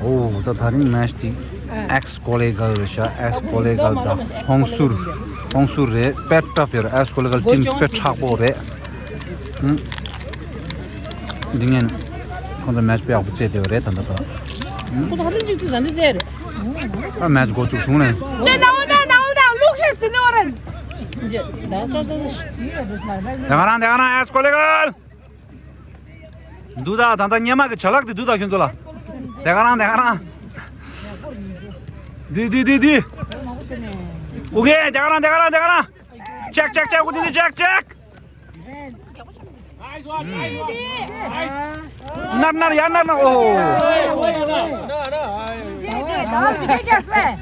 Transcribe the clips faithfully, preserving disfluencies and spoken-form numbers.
ཨོ་ད་ད་རིང་མེ་ཆི་དེ་ཨེག་སི་ཀོ་ལེ་གལ་རེད་ཤག་ཨེག་སི་ཀོ་ལེ་གལ་དང་ཧོང་སུར། ཧོང་སུར་རེད། དཔེ་ཊབ་ཡོད་རེད། ཨེག་སི་ཀོ་ལེ་གལ་ཊིམ་དཔེ་མཁྲེགས་པོ་རེད། ཨུམ། འདི་ངན་ཁོང་ཚོ་མེ་ཆི་དཔེ་ཡག་པོ་རྩེད་བསྡད་ཡོད་རེད་ད་ལྟ་ད། ཁོ་ད་ཧ་ཅང་ཅིག་ཙི་ད་འདི་རྩེད་རེད། ཨ་མེ་ཆི་འགོ་བཙུགས་སོང་ལེ། ཅེ་ད་འོ་ད་ད་འོ་ད་ལུག་ཤེས་དེ་ནི་འོ་རེད། ད་ས་ས་ས། དེ་ག་རང་དེ་ག་རང་ཨེག་སི་ཀོ་ལེ་གལ། འདུག་ད་ད་ད་སྙེ་མ་གི་ཆ་ལག་དེ་འདུག་ད་ཁྱོད་ཚོ་ལ། དེ་ག་རང་དེ་ག་རང་། འདི་འདི་འདི་འདི། ཨོ་ཁེ། དེ་ག་རང་དེ་ག་རང་དེ་ག་རང་། ཅེག་ཅེག་ཅེག་ཨོ་དེ་འདི་ཅེག་ཅེག་ནར་ནར་ཡར་ནར་ནར། ཨོ། ད་བི་ཀེ་རྒྱལ་སྲས།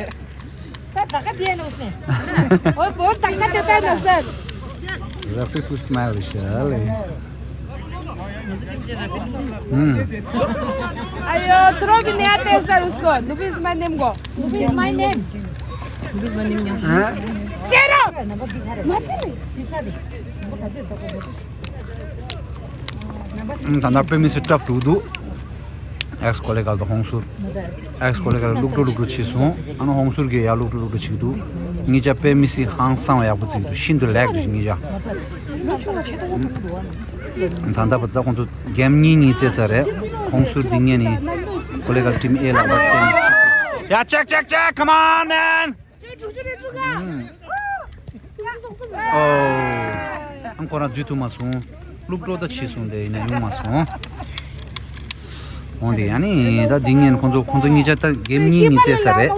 ས་ད་ག་དེ་ནོ་སེ། ཨོ་བོ་ད་ག་དེ་ད་ནོ་སེ། Rafiq smile ཤ་ལེ། ཨུམ། ཨ་ཡོ། تروبي نياتي سر اسكو. نبيز ماي نيم جو. نبيز ماي نيم. نبيز ماي نيم جو. ها؟ شيرو. ما شيرو. ད་ལྟ་དཔེ་མི་སྲིད་སྐྲག་འགྲོ་འདུག་ཨེག་སི་ཀོ་ལེ་གལ་དང་ཧོང་སུར། ཨེག་སི་ཀོ་ལེ་གལ་ལུག་འགྲོ་ལུག་འགྲོ་བྱས་སོང་། ཨ་ནི་ཧོང་སུར་གྱིས་ཡར་ལུག་འགྲོ་ལུག་འགྲོ་བྱེད་ཀྱི་འདུག་གཉིས་ཆ་དཔེ་མི་སྲིད་ཧང་སང་བ་ཡག་པོ་བརྩིས་འདུག་ཤིན་ཏུ་ལེགས་རེད་གཉིས་ཆ། ད་ལྟ་བར་ད་ཁོང་ཚོ་གེམ་གཉིས་གཉིས་རྩེད་ཚར་རེད། ཧོང་སུར་འདི་ངན་ནི་ཀོ་ལེ་གལ་ཊིམ་ཨེ་ལ་བར་རྩེད་ནས། ཡ་ཅེག་ཅེག་ཅེག་ཁམ་ཨོན་མེན། ཨོ། ཨང་ཁོ་རང་འཛུལ་ཐུབ་མ་སོང་། སློབ་གྲོགས་ད་ཕྱི་སོང་དེ་ཡིན་ན་ཡོང་མ་སོང་། འོང་དེ་ཡ་ནི་ད་འདི་ངན་ཁོང་ཚོ་ཁོང་ཚོ་གཉིས་ཆ་ད་གེམ་གཉིས་གཉིས་རྩེད་ས་རེད།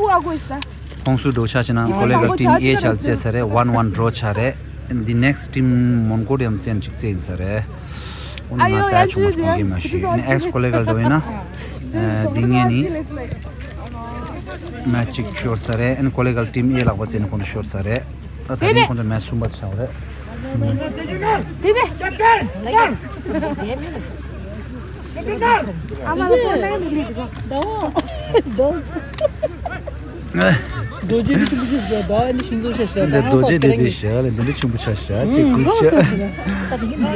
ཧོང་སུར་འགྲོ་ཆ་ཕྱི་ན་ཀོ་ལེ་གལ་ཊིམ་ཨེ་ཆ་རྩེད་ས་རེད། ཝན་ཝན་ཌོ་ཆ་རེད། འདི་ནེག་སི་ཊིམ་མོན་གྷོ་ཡང་རྩེད་ཅིག་རྩེད་ཡིན་ས་རེད། འོ་ནི་ང་ད་ཆུང་མ་སོང་གེམ་མ་ཤེས་ནི་ཨེག་སི་ཀོ་ལེ་གལ་འགྲོ་ཡིན་ན། འདི་ངན་ནི། མེ་ཆི་གཅིག་ཤོར་ས་རེད། ཨན་ཀོ་ལེ་གལ་ཊིམ་ཨེ་ལག་པ་རྩེ་ནས་ཁོང་ཚོ་ཤོར་ས་རེད། ད་ད་རིང་ཁོང་ཚོ་མེ་ཆི་གསུམ་པ་ཆགས་རེད། དེ་ནས། ཨ་མ་ལ་ཁོ་ན་མི་ལུས་འདུག་རྡོ་རྗེ་རིགས་མི་ཞིག་ཟེར་ད་ནི་ཤིང་བཟོ་ཤ་ཤ་ད་འདི་རྡོ་རྗེ་དེ་དེ་ཤ་ལ་འདི་འདྲ་ཆེན་པོ་ཆ་ཤ་ཅིག་ཀུན་ཆ། ས་དེ་གི་འདི་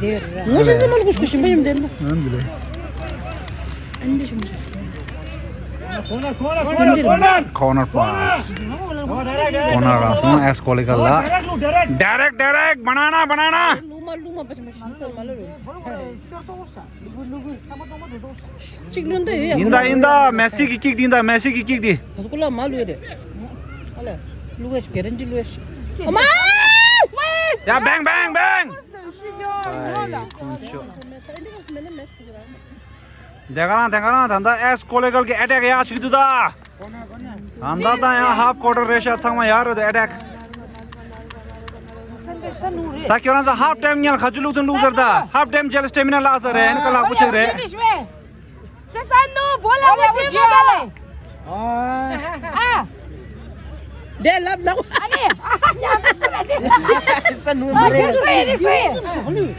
དེ་ངོ་ཤེས་སེ་མ་ལུག་ཞིམ་པ་ཡིན་དེ་འདི། ཨ་འདི་རེད། ཨ་འདི་ཞིམ་པོ་ཆ་ཤ། Corner pass. Corner རང་སོང་ཨེག་སི་ཀོ་ལེ་གལ་ལ། Direct, direct, banana, banana. ལུག་མ་ལུག་མ་པ་ཆེན་པོ་ཞིག་ཟེར་མ་ལོ་རེད། གཅིག་ལུག་འདི་ཡོད་ཡ། ཡིན་ད་ཡིན་ད་མེ་སི་གི་ཀིག་འདི་ཡིན་ད་མེ་སི་གི་ཀིག་འདི། ད་སྐུ་ལ་མ་ལུག་རེད། ཨ་ལས། ལུག་ཨེ་ཤི་གེ་རན་ཊི་ལུག་ཨེ་ཤི། ཨ་མ། ཡ་bang, bang, bang. དེ་ག་རང་དེ་ག་རང་ད་ལྟ་ཨེག་སི་ཀོ་ལེ་གལ་གི་ཨེ་ཊེག་ཡག་ཅིག་འདུག་ད། ད་ལྟ་ད་ཡང་half quarter རེད་ཤག་ཚང་མ་ཡག་རེད་ད་ཨེ་ཊེག་ད་ཁྱོད་རང་ཚོ་half time ཉལ་ག་ཚོད་ལུག་དང་ལུག་ཟེར་ད། Half time རྗེས་ལ་སི་ཊེ་མི་ན་བརླག་ས་རེད། ཨ་ནི་ཀ་ལག་པོ་ཆགས་རེད། ཅེ་ས་ནོ་བོ་ལ་བོ་ཆེ་མོ་ལ་ལེ། ཨ། དེ་ལབ་ན། ཨ་ནི། ཡ་ས་ལ་དེ། ས་ནུ་མ་རེད། ཨ་ནི་སུ་ཡིན་སུ་ཡིན།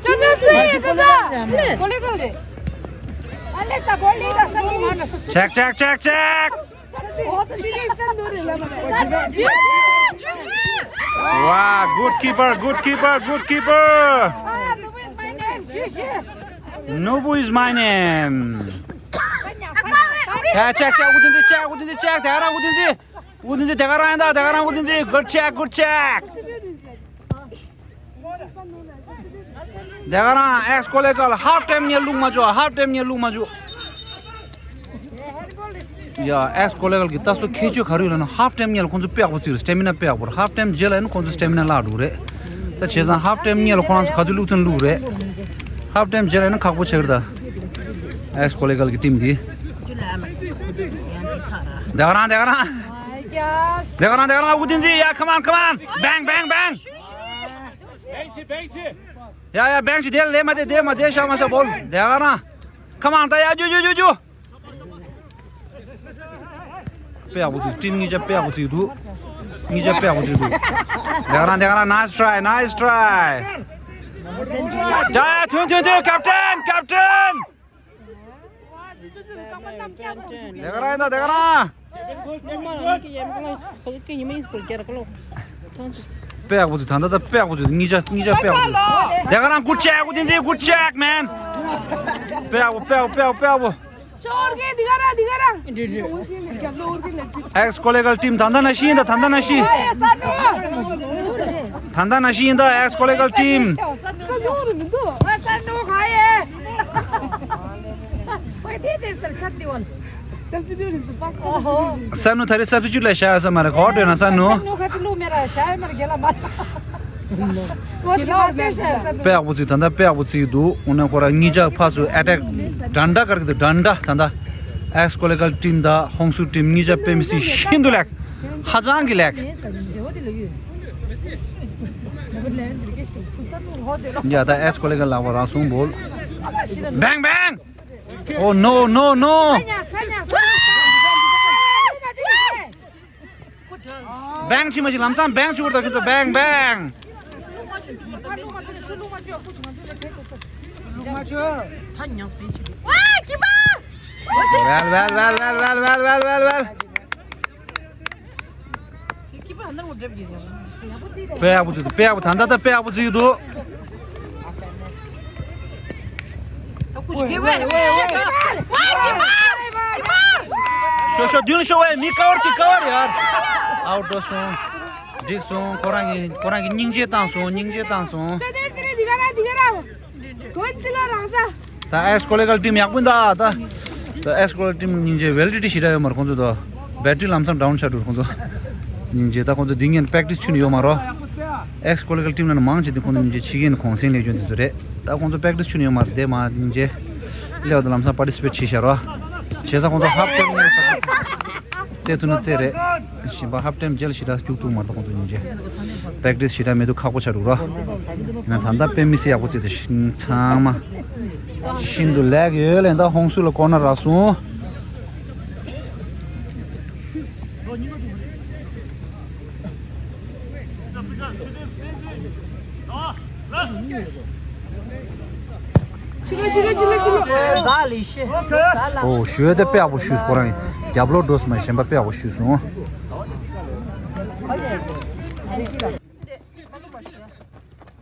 ཅོ་ཅོ་སུ་ཡིན་ཅོ་ཅོ། ཀོ་ལེ་ཀོ་ལེ། ཨ་ལེ་ས་ཀོ་ལེ་ད་ས་ནུ་མ་ན་ས། Check, check, check, check. Wow, good keeper, good keeper, good keeper. Nubu is my name. Hey, check, check, ཨུ་ཏིན་ཏི་check, ཨུ་ཏིན་ཏི་check, དེ་ག་རང་ཨུ་ཏིན་ཏི། ཨུ་ཏིན་ཏི་དེ་ག་རང་ཡིན་ད། དེ་ག་རང་ཨུ་ཏིན་ཏི། Good check, good check. དེ་ག་རང་ཨེག་སི་ཀོ་ལེ་གལ་half time ཉལ་ལུག་མ་བཅུག half time ཉལ་ལུག་མ་བཅུག་ཡ། ཨེག་སི་ཀོ་ལེ་གལ་གི་ད་སོ་ཁྱད་ཆོས་ག་རེ་ཡོད་ལབ་ན་half time ཉལ་ཁོང་ཚོ་དཔེ་ཡག་པོ་བརྩི་རེད། སི་ཊེ་མི་ན་དཔེ་ཡག་པོ་རེད། Half time རྗེས་ལ་ཡིན་ན་ཁོང་ཚོ་སི་ཊེ་མི་ན་བརླག་འགྲོ་གི་རེད། ད་བྱས་ཙང་half time ཉལ་ཁོ་རང་ཚོ་ག་དུས་ལུག་ཐོན་ལུག་རེད། Half time རྗེས་ལ་ཡིན་ན་ཁག་པོ་ཆགས་ཀྱི་རེད་ད། ཨེག་སི་ཀོ་ལེ་གལ་གི་ཊིམ་འདི། དེ་ག་རང་དེ་ག་རང་། དེ་ག་རང་དེ་ག་རང་ཨུ་ཏིན་ཏི་ཡ། Come on, come on. Bang, bang, bang. ཡ་ཡ་bang ཅི་དེ་ལས་མ་དེ་དེ་མ་དེ་ཤ་མ་ཤ་བོལ་དེ་ག་རང་། Come on ད་ཡ་རྒྱུ་རྒྱུ་རྒྱུ་རྒྱུ། དཔེ་ཡག་པོ་བརྩིས། ཊིམ་གཉིས་ཆ་དཔེ་ཡག་པོ་བརྩིས་འདུག་གཉིས་ཆ་དཔེ་ཡག་པོ་བརྩིས་འདུག་དེ་ག་རང་དེ་ག་རང་། Nice try, nice try. ཡ་ཡ་ཐོན་ཐོན་ཐོན། Captain, captain. དེ་ག་རང་ཡིན་ད་དེ་ག་རང་། དཔེ་ཡག་པོ་བརྩིས། ད་ད་ད་དཔེ་ཡག་པོ་བརྩིས། གཉིས་ཆ་གཉིས་ཆ་དཔེ་ཡག་པོ་བརྩིས། དེ་ག་རང་། Good check, ཨུ་ཏིན་ཏི། Good check, man. དཔེ་ཡག་པོ་དཔེ་ཡག་པོ་དཔེ་ཡག་པོ་དཔེ་ཡག་པོ། ཨེག་སི་ཀོ་ལི་གལ་ཊིམ་ད་ལྟ་ནང་བཞིན་ཡིན་ད། ད་ལྟ་ནང་བཞིན། ད་ལྟ་ནང་བཞིན་ཡིན་ད། ཨེག་སི་ཀོ་ལི་གལ་ཊིམ། ས་ནུ་ད་རེས་སབ་སི་ཅུ་ཊི་ལ་བཞག་ཡོད་ས་མ་རེད། གོ་བ་འགྲོ་ན་ས་ནུ། དཔེ་ཡག་པོ་བརྩིས། ད་ལྟ་དཔེ་ཡག་པོ་བརྩིས་འདུག། དངོས་གནས་ཁོ་རང་གཉིས་ཆ་ཕར་ཚུར་ཨེ་ཊེག་འདྲ་འདྲ་ག་རེ་གི་འདུག། འདྲ་འདྲ། ད་ལྟ་ཨེག་སི་ཀོ་ལི་གལ་ཊིམ་དང་ཧོང་སུ་ཊིམ་གཉིས་ཆ་དཔེ་མི་སྲིད་ཤིན་ཏུ་ལེགས། ཧ་ཅང་གི་ལེགས། ཡ་ད་ཨེག་སི་ཀོ་ལི་གལ་ལག་པ་རང་སོང་བོལ། བེང་བེང་། Oh no, no, no! བེང་ཕྱི་མ་ཞིག་ལམ་སང་བེང་ཕྱུར་དང་ཁྱོད་ཚོ་བེང་བེང་། ཝེལ་ཝེལ། དཔེ་ཡག་པོ་བརྩིས་འདུག། དཔེ་ཡག་པོ། ད་ལྟ་ད་དཔེ་ཡག་པོ་བརྩིས་འདུག། ཤོ་ཤོ་མདུན་ལ་ཤོ་བས། མི་ཀ་བར་གྱིས་ཀ་བར་ཡར། ཨའུཊ་འགྲོ་སོང་། འགྲིག་སོང་། ཁོ་རང་གིས་ཁོ་རང་གིས་སྙིང་རྗེ་བཏང་སོང་། སྙིང་རྗེ་བཏང་སོང་། ད་ཨེག་སི་ཀོ་ལི་གལ་ཊིམ་ཡག་པོ་འདུག། ད་ད་ཨེག་སི་ཀོ་ལི་གལ་ཊིམ་སྙིང་རྗེ། ཝེ་ལི་ཌི་ཊི་ཞེ་དྲག་ཡོད་མ་རེད་ཁོང་ཚོ། ད་བེ་ཊི་རི་ལམ་སང་ཌའུན་ཆགས་འགྲོ་ཁོང་ཚོ། སྙིང་རྗེ། ད་ཁོང་ཚོ་འདི་ངན་པེག་ཊིས་ཆུ་ནས་ཡོད་མ་རེད། ཨེག་སི་ཀོ་ལི་གལ་ཊིམ་ནང་མང་ཆེ་འདི་ཁོང་ཚོ་སྙིང་རྗེ་ཕྱི་རྒྱལ་གོང་སེང་ལས་སྐྱོན་དེ་ཚོ་རེད། ད་ཁོང་ཚོ་པེག་ཊིས་ཆུ་ནས་ཡོད་མ་རེད། དེ་མ་སྙིང་རྗེ། སླེབས་ད་ལམ་སང་པར་ཊི་སི་པེཊ་བྱས་ཤག་རོ། བྱས་ཙང་ཁོང་ཚོ་ཧབ་ཊའིམ་ནས་རྩེད་ཐུབ་ན་རྩེད་རེད། གཞན་པ་ཧབ་ཊའིམ་རྗེས་ལ་ཞེ་དྲག་སྐྱུག་ཐུབ་མ་རེད། ཁོང་ཚོ་སྙིང་རྗེ། པེག་ཊིས་ཞེ་དྲག་མེད་དུས་ཁག་པོ་ཆགས་འདུག་རོ། ཡིན་ན་ད་ལྟ་དཔེ་མི་སྲིད་ཡག་པོ་རྩེད་དེ་ཚང་མ་ཤིན་ཏུ་ལེགས་ཡོད་ལེ། ད་ཧོང་སུ་ལ་ཀོར་ནར་རག་སོང་། ཨོ་ཞུ་ཡ་དེ་དཔེ་ཡག་པོ་ཞུས། ཁོ་རང་རྒྱབ་ལོག་འགྲོ་སོང་མ། གཞན་པ་དཔེ་ཡག་པོ་ཞུས་སོང་།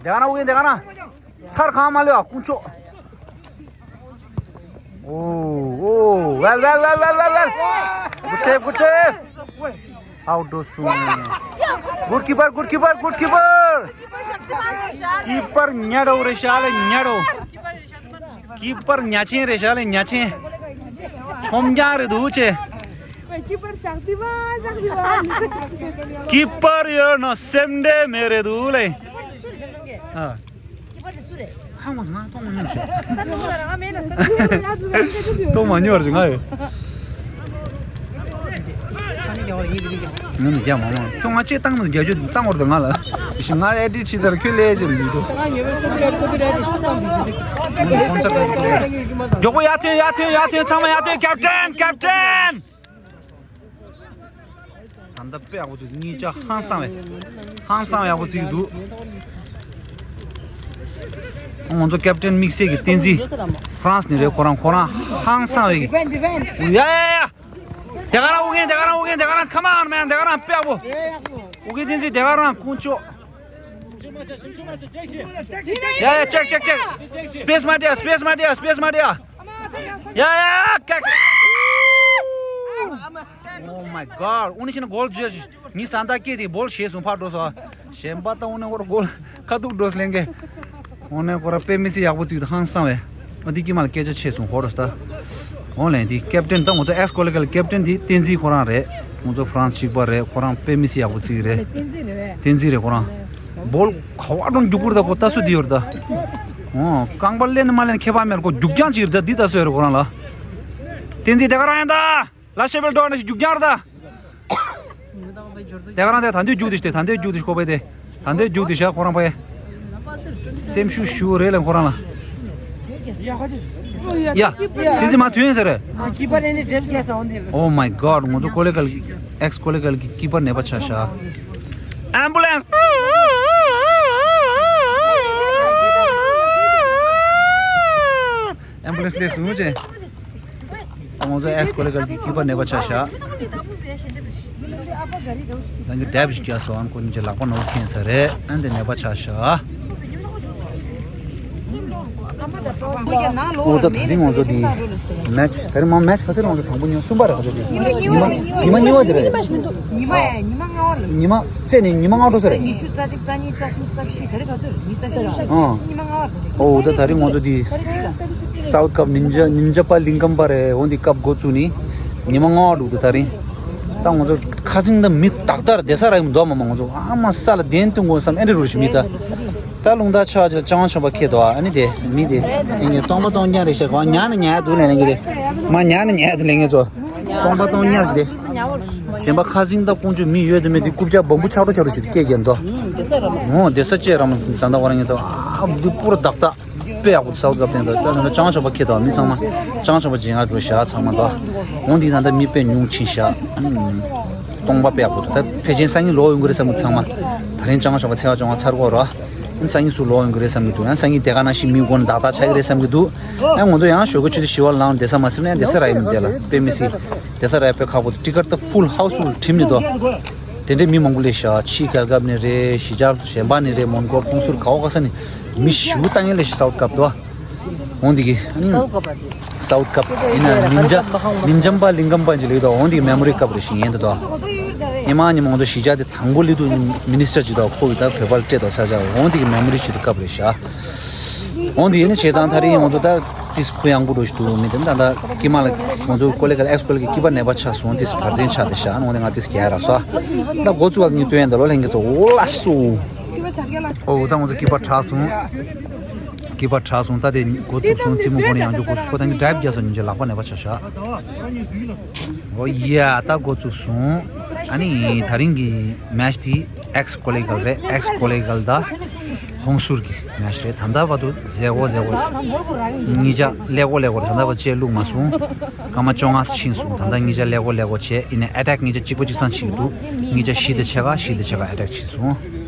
དེ་ག་ན་ཨུ་གིན། དེ་ག་ན། ཐར་གང་མ་ལུས་ཨ་ཀུན་ཆོ། ཨོ་ཨོ། ཝེལ་ཝེལ། Good save, good save. ཨའུཊ་འགྲོ་སོང་། Goalkeeper, goalkeeper, goalkeeper. ཀི་པར་ཉ་འདྲ་བོ་རེད་ཤག་ལེ། ཉ་འདྲ་བོ། ཀི་པར་ཉ་ཆེན་རེད་ཤག་ལེ། ཉ་ཆེན། ཆོམ་རྐྱང་རེད་འདུག་ཅེ། ཀི་པར་ཞག་དི་བ་ཞག་དི་བ། ཀི་པར་ཡོད་ན་སེམས་ཁྲལ་མེད་རེད་འདུག་ལེ། ཨ། ཧ་ངོ་སོང་ང་། མཐོང་མ་མྱོང་ཞིག། མཐོང་མ་མྱོང་བ་ཞིག་ང་ཡོད། ང་ནི་རྒྱ་མ་མང་ཁྱོད་ང་ཅེས་བཏང་མི་རྒྱ་ཆོས་བཏང་བར་དུ་ང་ལ་ཞིག་ང་ཨེ་ཌི་ཆི་ལྟར་ཁྱོད་ལས་ཅེས་མི་འདུག། མགྱོགས་པོ་ཡར་ཐོན། ཡར་ཐོན། ཡར་ཐོན། ཚང་མ་ཡར་ཐོན། ཀེབ་ཊན། ཀེབ་ཊན། ད་ལྟ་དཔེ་ཡག་པོ་བརྩིས། གཉིས་ཆ་ཧང་སང་བས། ཧང་སང་ཡག་པོ་བརྩིས་འདུག། ང་ཚོ་ཀེབ་ཊན་དམིགས་བསལ་གྱི་བསྟན་འཛིན། ཧྥ་རན་སི་ནས་རེད། ཁོ་རང་ཁོ་རང་ཧང་སང་བས། ཡ་ཡ་ཡ། དེ་ག་རང་ཨུ་རྒྱན། དེ་ག་རང་ཨུ་རྒྱན། དེ་ག་རང་ཁ་མ་ཨར་མན། དེ་ག་རང་དཔེ་ཡག་པོ། ཨུ་རྒྱན་བསྟན་འཛིན། དེ་ག་རང་ཀུན་སྤྱོད། ཡ་ཡ། ཅེག་ཅེག་ཅེག། སི་པེ་སི་མ་སྟེར། སི་པེ་སི་མ་སྟེར། སི་པེ་སི་མ་སྟེར། ཡ་ཡ། ཀེག། Oh my god. ཨུ་ནི་ཤི་ན་གོལ་བརྗོད་ཞིག། ངའི་ས་མཐའ་སྐད་དེ་བོལ་ཞེད་སོང་། ཕར་འགྲོ་སོང་། གཞན་པ་ད་ཨུ་ནི་ཧོར་གོལ་ཁ་ཐུག་འགྲོ་སླེང་གི། ཨུ་ནི་ཁོ་ར་དཔེ་མི་སྲིད་ཡག་པོ་བརྩིས་འདུག། ཧང་སང་བས། ཨ་འདི་དཀྱིལ་མ་ལ་སྐད་ཆ་ཆེ་སོང་། ཧོར་ས་ད། ཨོ་ལན་དེ་ཀེབ་ཊན་ད་ང་ཚོ་ཨེག་སི་ཀོ་ལི་གལ་ཀེབ་ཊན་དེ་བསྟན་འཛིན་ཁོ་རང་རེད། ང་ཚོ་ཧྥ་རན་སི་གཅིག་པ་རེད། ཁོ་རང་དཔེ་མི་སྲིད་ཡག་པོ་བརྩིས་རེད། བསྟན་འཛིན་རེད་པས། བསྟན་འཛིན་རེད་ཁོ་རང་། བོལ་ཁ་བ་ཀྲོང་རྒྱུག་པོར་ད་ཁོ་ལྟ་སུ་དེ་ཡོད་ད། ཨོ་རྐང་པ་ལེན་ནི་མ་ལེན་ཁྱད་པར་མེད། ཁོ་རྒྱུག་རྐྱང་ཅིག་རེད་ད། འདི་ལྟ་སུ་ཡོད་རེད་ཁོ་རང་ལ། བསྟན་འཛིན་དེ་ག་རང་ཡིན་ད། ལ་ཤེ་བེལ་ཏོ་ནི་རྒྱུག་རྐྱང་རེད་ད། དེ་ག་རང་དེ་ད་འདོད་རྒྱུག་དེ་ཤི། དེ་ད་འདོད་རྒྱུག་དེ་ཤི། ཁོ་པའི་དེ་ད་འདོད་རྒྱུག་དེ་ཤ་ཁོ་རང་པའི། སེམས་ཤུགས་ཞུ་རེད་ལ་ཁོ་རང་ལ། ཡ། བསྟན་འཛིན་མ་ཐོན་ཟེར། Oh my god. ང་ཚོ་ཀོ་ལི་གལ་ཨེག་སི་ཀོ་ལི་གལ་གྱི་ཀི་པར་ནད་པ་ཆགས་ཤག། ཨེམ་བུ་ལེན་སི། ཨེམ་བུ་ལེན་སི་སླེབས་སོང་ཅེ། ང་ཚོ་ཨེག་སི་ཀོ་ལི་གལ་གྱི་ཀི་པར་ནད་པ་ཆགས་ཤག། ད་གི་དེབ་ཞིག་བརྒྱབ་སོང་། ཨ་ཁོ་གཉིས་ཀྱི་ལག་པ་ནོར་ཁེངས་ས་རེད། ཨ་འདི་ནད་པ་ཆགས་ཤག། འོ་ད་དེ་རིང་ང་ཚོ་འདི་མེ་ཆི་དེ་རིང་མ་མེ་ཆི་ག་ཚོད་རེད། ང་ཚོ་དང་པོ་ཉོ་གསུམ་པ་རེད། ག་ཚོད་རེད། ཉི་མ་ཉི་མ་གཉིས་པ་དེ་རེད། ཉི་མ་ཉི་མ་ལྔ་པ་ལ། ཉི་མ་བཙས་ནས་ཉི་མ་ལྔ་དྲོ་ས་རེད། ཉི་ཤུ་རྩ་གཅིག་རྩ་གཉིས་རྩ་གསུམ་རྩ་བཞི་ག་རེ་ག་ཚོད་རེད། ཉི་ཤུ་རྩ་གཅིག་ཨང་། ཉི་མ་ལྔ་པ་རེད། འོ་ད་དེ་རིང་ང་ཚོ་འདི་སའུ་ཐི་ཀབ་ནིན་ཇ་ནིན་ཇ་པ་ལིང་ཀམ་པ་རེད། འོ་འདི་ཀབ་འགོ་བཙུགས་ནི་ཉི་མ་ལྔ་པ་འདུག་ད་དེ་རིང་ད་ང་ཚོ་ཁ་སང་ད་མི་ཏག་ཏག་རེད། བསྡད་ས་རག་གི་མི་འདུག་མ་མ་ང་ཚོ་ཨ་མ་ས་ལ་གདན་སྟོན་དགོས་བསམ་ཨེ་འདྲ་རུ་ཞིག་མི་ད། ད་རླུང་རྟ་ཆག་ཅིག་ལ་ཅང་ཆོག་པ་ཁེལ་འདུག་ཨ་ནི་དེ་མི་དེ་ཨིན་གྱི་སྟོང་པ་སྟོང་རྐྱང་རེད་ཤག་གང་ཉག་ནས་ཉག་འདུག་ལས་ལས་ཀྱི་དེ་མ་ཉག་ནས་ཉག་དེ་ལས་ངེད་ཚོ་སྟོང་པ་སྟོང་རྐྱང་ཞིག་དེ་གཞན་པ་ཁ་སིང་ད་ཀོང་ཆུ་མི་ཡོད་དུ་མེད་དེ་རྐུབ་ཆག་སྦོམ་པོ་ཆག་འགྲོ་ཆག་འགྲོ་ཞིག་དེ་སྐད་རྒྱག་འདུག་འོ་དེ་ས་ཅེ་ར་མ་ཟ་འདྲ་བ་ར་ངེད་ཚོ་ཨ་འདི་པུ་ར་བདག་ད་དཔེ་ཡག་པོ་སའུ་ཐི་ཀབ་སྟེང་དུ་ད་ད་ཅང་ཆོག་པ་ཁེལ་འདུག་མི་ཚང་མ་ཅང་ཆོག་པ་སྦྱིན་ཡག་འགྲོ་ཤག་ཚང་མ་ད། འོ་འདི་ད་ད་མི་དཔེ་ཉུང་ཕྱིན་ཤག་སྟོང་པ་དཔེ་ཡག་པོ་འདུག་ད་ཕལ་ཆེར་སང་ཉིན་ལོག་ཡོང་གི་རེད་བསམ་གི་ཚང་མ། དེ་རིང་ཅང་ཆོག་པ་ཚེས་པ་བཅོ་ལྔ་ཚར་གོ་ར། སང་ཉིན་ཚུར་ལོག་ཡོང་གི་རེད་བསམ་གི་འདུག་ཡང་སང་ཉིན་དེ་ག་ནང་བཞིན་མི་དགོས་ན་ཏག་ཏག་ཆགས་ཀྱི་རེད་བསམ་གི་འདུག་ཡང་ང་ཚོ་ཡང་ཞོགས་ཀ་ཆུ་ཚོད་བཞི་པ་ལངས་བསྡད་ས་མ་ཟིན་ན་ཡང་བསྡད་ས་རག་ཡོད་མི་འདུག་ལ་དཔེ་མི་སྲིད། བསྡད་ས་རག་དཔེ་ཁག་པོ་འདུག་ཊི་ཀེ་ཊི་ད་ཕུལ་ཧའུ་སི་ཕུལ་གྲིམ་ནས་འདུག་དེ་འདྲའི་མི་མང་པོ་སླེབས་ཤག་ཕྱི་རྒྱལ་ཁབ་ནས་རེད། གཞིས་ཆགས་གཞན་པ་ནས་རེད། མོན་གྷོ་ཁོང་ཟུར་ག་བ་ག་ས་ནས་མི་ཞེ་པོ་ལྟ་མཁན་སླེབས་ཤག་སའུ་ཐི་ཀབ་འདུག་འོ་འདི་གི་ཨ་ནི་སའུ་ཐི་ཀབ་ཡིན་ན་ནིན་ཇ་ནིན་ཇམ་པ་ལིང་ཀམ་པ་ཅིག་ལེགས་འདུག་འོ་འདི་གི་མེ་མོ་རི་ཀབ་རེད་ཤག་ཡིན་འདུག་ཉི་མ་ཉི་མ་ང་ཚོ་གཞིས་ཆགས་དེ་དང་པོ་སླེབས་དུས་མི་ནི་སི་ཊར་ཅིག་དང་ཁོ་གི་ད་བོད་པ་ལ་སྤྲད་དོ་ས་ཆ་འོ་འདི་གི་མེ་མོ་རི་ཅིག་ཏུ་ཀབ་རེད་ཤག་འོ་འདི་ཡིན་ན་བྱས་ཙང་ད་རིང་ང་ཚོ་ད་ཏིས་ཁུ་ཡང་པོ་འགྲོ་ཞིག་འདུག་མི་དེ་ད་ད་ཀི་མ་ལ་ང་ཚོ་ཀོ་ལེ་གལ་ཨེག་སི་ཀོ་ལེ་གལ་གི་ཀི་པར་ནད་པ་ཆགས་སོང་། ཏིས་བར་འཛིན་ཆགས་དེ་ཤག་འོ་འདི་ང་ཏིས་ག་ར་སོ་ད་འགོ་བཙུགས་པ་གི་སྟོན་ཡན་ད་ལོ་ལྷན་གི་ཚོ་འོ་ལ་སོ། ཨོ་ད་ང་ཚོ་ཀི་པར་དྲག་སོང་། ཀི་པར་དྲག་སོང་། ད་དེ་འགོ་བཙུགས་སོང་། རྩེད་མོ་འགོ་ནས་ཡང་བསྐྱར་འགོ་བཙུགས། ཁོ་ད་ནི་ཌ་རའིབ་རྒྱག་སོང་། ཉིན་བྱེད་ལག་པ་ནད་པ་ཆགས་ཤག་ཨོ་ཡ་ད་འགོ་བཙུགས་སོང་། ཨ་ནི་ད་རིང་གི་མེ་ཆི་དེ་ཨེག་སི་ཀོ་ལེ་གལ་རེད། ཨེག་སི་ཀོ་ལེ་གལ་དང་ཧོང་སུར་གི་མེ་ཆི་རེད། ད་ལྟ་བར་དུ་ཟེ་གོ་ཟེ་གོ་ཉིས་ཆ་ཀླད་ཀོར་ཀླད་ཀོར་ད་ལྟ་བར་ཆད་བླུགས་མ་སོང་། སྐར་མ་བཅོ་ལྔ་ཕྱིན་སོང་། ད་ལྟ་ཉིས་ཆ་ཀླད་ཀོར་ཀླད་ཀོར་བྱས། ཡིན་ནའི་ཨེ་ཊེག་ཉིས་ཆ་གཅིག་པ་གཅིག་སང་བྱེད་ཀྱི་འདུག་ཉིས་ཆ་བཞི་དེ་ཕྱེད་ཀ་བཞི་དེ་ཕྱེད་ཀ་ཨེ་ཊེག་བྱས་སོང་།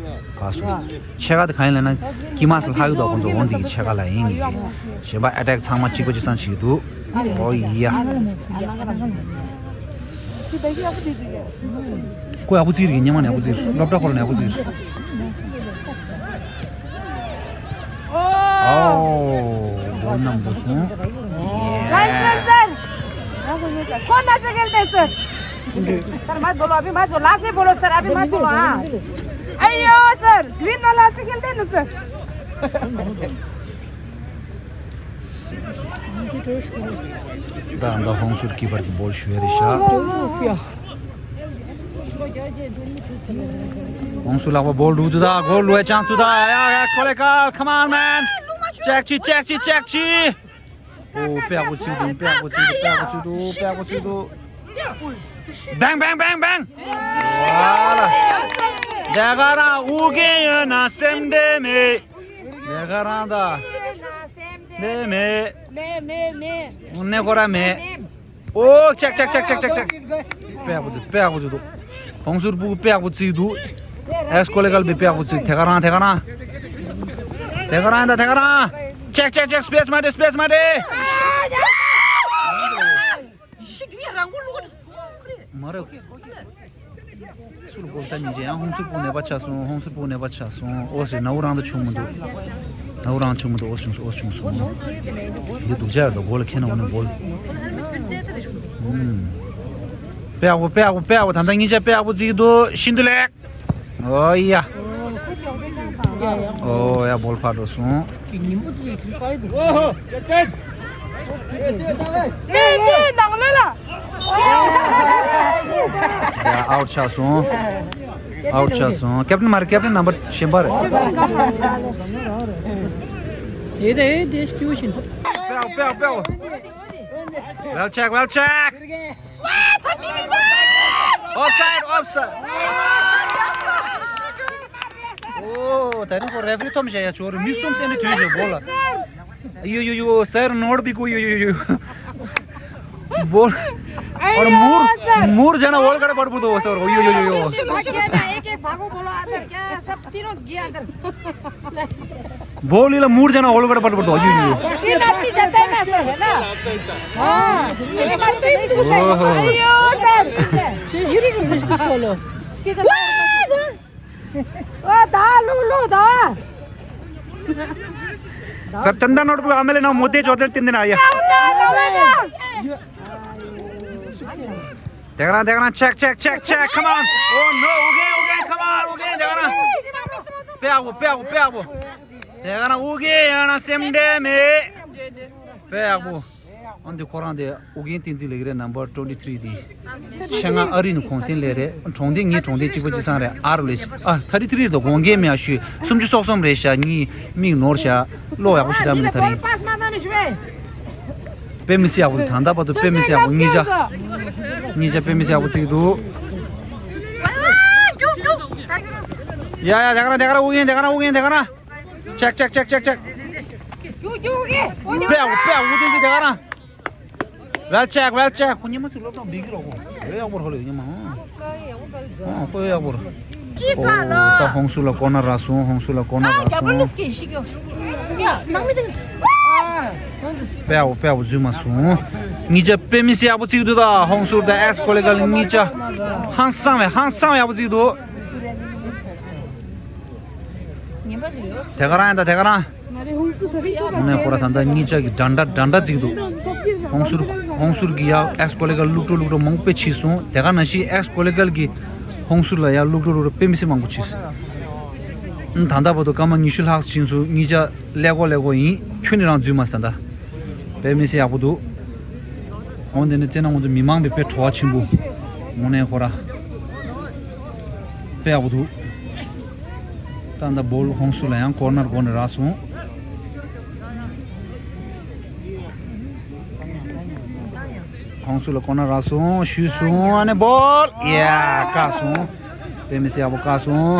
ག་སོང་། ཕྱེད་ཀ་དེ་གང་ཡིན་ལབ་ན་ཀི་མ་སི་ལྷག་གི་འདུག་ཁོང་ཚོ་འོ་འདི་གི་ཕྱེད་ཀ་ལ་ཡིན་ནི། གཞན་པ་ཨེ་ཊེག་ཚང་མ་གཅིག་པ་གཅིག་སང་བྱེད་ཀྱི་འདུག་ཨོ་ཡ། ཁོ་ཡག་པོ་བརྩིས་རེད། སྔོན་མ་ནས་ཡག་པོ་བརྩིས་རེད། སློབ་གྲྭ་ཁོ་རང་ནས་ཡག་པོ་བརྩིས་རེད། ཨའོ། སྒོ་རྣམས་འགྲོ་སོང་། right sir, sir. कौन नशा खेलते हैं sir? Sir मत बोलो, अभी मत बोलो, लास्ट में बोलो सर, अभी मत बोलो। हाँ। अयो सर, ग्रीन वाला नशा खेलते हैं ना सर। ད་ད་ཧོང་སུར་ཀི་པར་གྱི་བོལ་ཞུ་ཡ་རེད་ཤག་ཧོང་སུར་ལག་པ་བོལ་འདུག་ཏུ་ད་གོལ་ལུ་ཡ་ཅང་ཏུ་ད་ཡ་ཡ་ཁོ་ལེ་ཀ། Come on man. Check ཅི་check ཅི་check ཅི། ཨོ་དཔེ་ཡག་པོ་བརྩིས་འདུག་དཔེ་ཡག་པོ་བརྩིས་འདུག་དཔེ་ཡག་པོ་བརྩིས་འདུག་དཔེ་ཡག་པོ་བརྩིས་འདུག Bang bang bang bang. ཝ་ལ། དེ་ག་རང་ཨུ་རྒྱན་ཡོད་ན་སེམས་ཁྲལ་མེད། དེ་ག་རང་ད། དེ་མེད། མེད་མེད་མེད། ཨུ་ནེ་ཁོ་ར་མེད། ཨོ་ཅེག་ཅེག་དཔེ་ཡག་པོ་བརྩི་དཔེ་ཡག་པོ་བརྩི་འདུག་ཧོང་སུར་སྤུ་གུ་དཔེ་ཡག་པོ་བརྩིས་འདུག་ཨེག་སི་ཀོ་ལེ་གལ་བི་དཔེ་ཡག་པོ་བརྩིས། དེ་ག་རང་དེ་ག་རང་། དེ་ག་རང་ད་དེ་ག་རང་། ཅེག་ཅེག་ཅེག་སི་པེ་སི་མ་རེད། སི་པེ་སི་མ་རེད། མ་རེད། སུ་ལ་གོ་ད་ཉིན་རྗེས་ཡང་ཧོང་སུར་སྤུ་གུ་ནད་པ་ཆགས་སོང་། ཧོང་སུར་སྤུ་གུ་ནད་པ་ཆགས་སོང་། ཨོ་ཟེར་ན་འུ་རང་ད་ཆུང་མི་འདུག་ན་འུ་རང་ཆུང་མི་འདུག་ཨོ་བྱུང་སོང་། ཨོ་བྱུང་སོང་། འདི་སྡུག་ཅག་རེད་དོ། གོ་ལ་ཁྱེད་ན་འོ་ནི་གོ་ལ། ཨུམ། དཔེ་ཡག་པོ་དཔེ་ཡག་པོ་དཔེ་ཡག་པོ། ད་ལྟ་ཉིན་རྗེས་དཔེ་ཡག་པོ་བརྩིས་འདུག་ཤིན་ཏུ་ལེགས། ཨོ་ཡ། ཨོ་ཡ་བོལ་ཕར་འགྲོ་སོང་། ཡ་ཨའུཊ་ཆགས་སོང་། ཨའུཊ་ཆགས་སོང་། ཀེབ་ཊན་མ་རེད། ཀེབ་ཊན་ནམ་བར་གཞན་པ་རེད། ཡེ་དེ་དེ་སྐྱུ་བཞིན། Well check, well check. Offside, offside. ཨོ་ད་རིང་ཁོ་རེ་ཕི་རི་འཐོམ་བཞག་ཡ་ཆོག་རེད། མི་གསུམ་སེམས་ནི་དོན་བཞག་གོ་ལ། yo yo yo sir note भी को यो यो यो बोल। और मूर मूर जाना ओल कड़े पड़ पुतो सर यो यो यो यो। एक एक भागो बोलो अंदर क्या सब तीनों गया अंदर। बोल इला मूर जाना ओल कड़े पड़ पुतो यो यो यो। तीन आदमी जाता है ना सर, है ना? हाँ। ये बात तो नहीं पूछा है। अयो सर। ये यूरी रूम में बोलो। वा दा लु लु दा। Sir, चंदन नोट पे एमएलए ना मोदी चौधरी तीन दिन आया। देख रहा, देख रहा, check, check, check, check, come on. Oh no, okay, okay, come on, okay, देख रहा. पे आगो, पे आगो, पे आगो. देख रहा, okay, यहाँ सेम डे में. पे आगो. ཨོ་འདི་ཁོ་རང་དེ་ཨུ་རྒྱན་བསྟན་འཛིན་ལགས་རེད། number twenty three དེ། ཆེད་མངགས་ཨ་རི་ནས་གུང་སེང་ལས་རེད། གྲོང་སྡེ་ངའི་གྲོང་སྡེ་གཅིག་པ་གཅིག་སང་རེད། ཨ་རུ་ལས་ཨ་thirty three དང་དགོངས་འགལ་མེད་ཡ་ཞུས། སུམ་ཅུ་སོ་གསུམ་རེད་ཤག་གཉིས་མིག་ནོར་ཤག་ཀློག་ཡག་པོ་ཞིག་ད་མི་ད་རིང་། དཔེ་མི་སྲིད་ཡག་པོ་འདུག་ད་ལྟ་བར་དུ་དཔེ་མི་སྲིད་ཡག་པོ། གཉིས་ཆ་གཉིས་ཆ་དཔེ་མི་སྲིད་ཡག་པོ་བརྩིས་འདུག་ཡ་ཡ་དེ་ག་རང་དེ་ག་རང་ཨུ་རྒྱན་དེ་ག་རང་ཨུ་རྒྱན་དེ་ག་རང་། Check, check, check, check, check. དཔེ་ཡག་པོ་དཔེ་ཡག་པོ་བསྟན་འཛིན་དེ་ག་རང་། Well check, well check. ཁོ་ཉི་མ་ཚོ་སློབ་སྦྱོང་འབིག་གི་རོགས། དཔེ་ཡག་པོ་རོགས་ལས་ཉི་མ། ཨོ་དཔེ་ཡག་པོ་རོགས། ཅི་ག་ལ། ད་ཧོང་སུར་ལ་ཀོར་ནར་རག་སོང་། ཧོང་སུར་ལ་ཀོར་ནར་རག་སོང་། དཔེ་ཡག་པོ་དཔེ་ཡག་པོ་འཛུལ་མ་སོང་། གཉིས་ཆ་དཔེ་མི་སྲིད་ཡག་པོ་བརྩིས་འདུག་ད་ཧོང་སུར་དང་ཨེས་ཀོ་ལེ་གལ་གཉིས་ཆ་ཧང་སང་བས་ཧང་སང་བས་ཡག་པོ་བརྩིས་འདུག་དེ་ག་རང་ཡིན་ད་དེ་ག་རང་། དངོས་གནས་ཁོ་ར་ད་ལྟ་གཉིས་ཆ་གི་འདྲ་འདྲ་འདྲ་འདྲ་བརྩིས་འདུག་ཧོང་སུར་ཧོང་སུར་གི་ཡ་ཨེས་ཀོ་ལེ་གལ་བླུག་འགྲོ་བླུག་འགྲོ་མང་པོ་དཔེ་ཕྱིན་སོང་། དེ་ག་ནང་བཞིན་ཨེས་ཀོ་ལེ་གལ་གི་ཧོང་སུར་ལ་ཡ་བླུག་འགྲོ་བླུག་འགྲོ་དཔེ་མི་སྲིད་མང་པོ་ཕྱིན་སོང་། ད་ལྟ་བར་དུ་སྐར་མ་ཉི་ཤུ་ལྷག་ཕྱིན་སོང་། གཉིས་ཆ་ཀླད་ཀོར་ཀླད་ཀོར་ཡིན། ཁྱོན་ནས་རང་འཛུལ་མ་སོང་ད། དཔེ་མི་སྲིད་ཡག་པོ་འདུག་འོན་ཏེ་ནི་བཙན་ན་ང་ཚོ་མི་མང་པའི་དཔེ་བྲོ་བ་ཆེན་པོ། དངོས་གནས་ཁོ་ར་དཔེ་ཡག་པོ་འདུག་ད་ལྟ་བོལ་ཧོང་སུར་ལ་ཡང་ཀོར་ནར་སྒོ་ནས་རག་སོང་། ཧོང་སུར་ལ་ཀོར་ནར་རག་སོང་། ཤུད་སོང་། ཨ་ནི་བོལ། ཡ་བཀག་སོང་། དཔེ་མི་སྲིད་ཡག་པོ་བཀག་སོང་།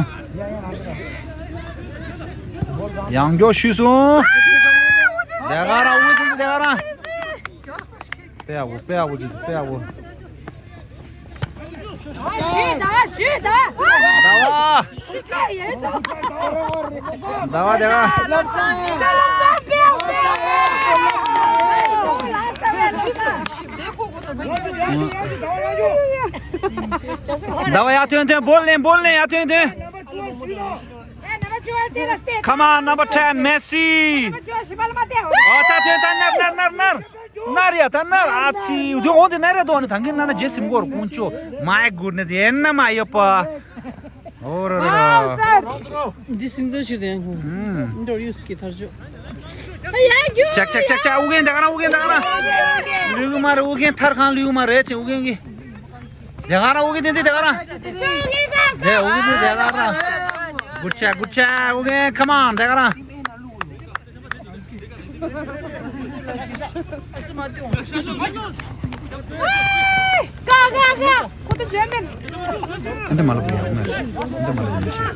ཡང་མགྱོགས་ཤུད་སོང་། དེ་ག་རང་དབུ་ཅན་དེ་ག་རང་། དཔེ་ཡག་པོ་དཔེ་ཡག་པོ་བྱེད་དཔེ་ཡག་པོ། ཞུས་དང་ཞུས་དང་། ཟླ་བ། ཞུས་ཀ་ཡོད་ཚོ། ཟླ་བ་དེ་ག་ལབ་སང་། ལབ་སང་དཔེ་ཡག་དཔེ་ཡག་དཔེ་ཡག་ཟླ་བ་ཡར་ཐོན་ཐོན། བོལ་ལེན་བོལ་ལེན། ཡར་ཐོན་ཐོན། Come on, number ten, Messi. ཨོ་ད་ཐོན་ད། ནར་ནར་ནར་ནར། ནར་ཡ་ད་ནར། ཨ་ཙི། དེ་འོང་དེ་ནར་ཡ་དོ་ནི་ད་གིན་ན་ན་རྗེས་སིམ་གོར་ཀུན་ཆོ། My goodness, ཡེ་ན་མ་ཡོད་པ། ཨོ་ར་ར་ར། འདི་སིང་ཙང་ཞིག་དེ་ཡང་ཁོང་འདོར་ཡུས་ཀྱི་ཐར་ཆོ། ཅག་ཅག་ཅག་ཅག། ཨུ་རྒྱན་དེ་ག་རང་། ཨུ་རྒྱན་དེ་ག་རང་། ལུས་མ་རེད། ཨུ་རྒྱན་ཐར་ཁང་ལུས་མ་རེད་ཅེ་ཨུ་རྒྱན་གྱི། དེ་ག་རང་། ཨུ་རྒྱན་དེ་དེ་དེ་ག་རང་། དེ་ཨུ་རྒྱན་དེ་དེ་ག་རང་། Good shot, good shot. Okay, come on, དེ་ག་རང་། ཀ་ཀ་ཀ། ཁོ་ཚོ་འཇོན་མིན། ཨ་འདི་མ་ལབ་ཡག་མེད། ཨ་འདི་མ་ལབ་ཡག་མེད་ཤེས།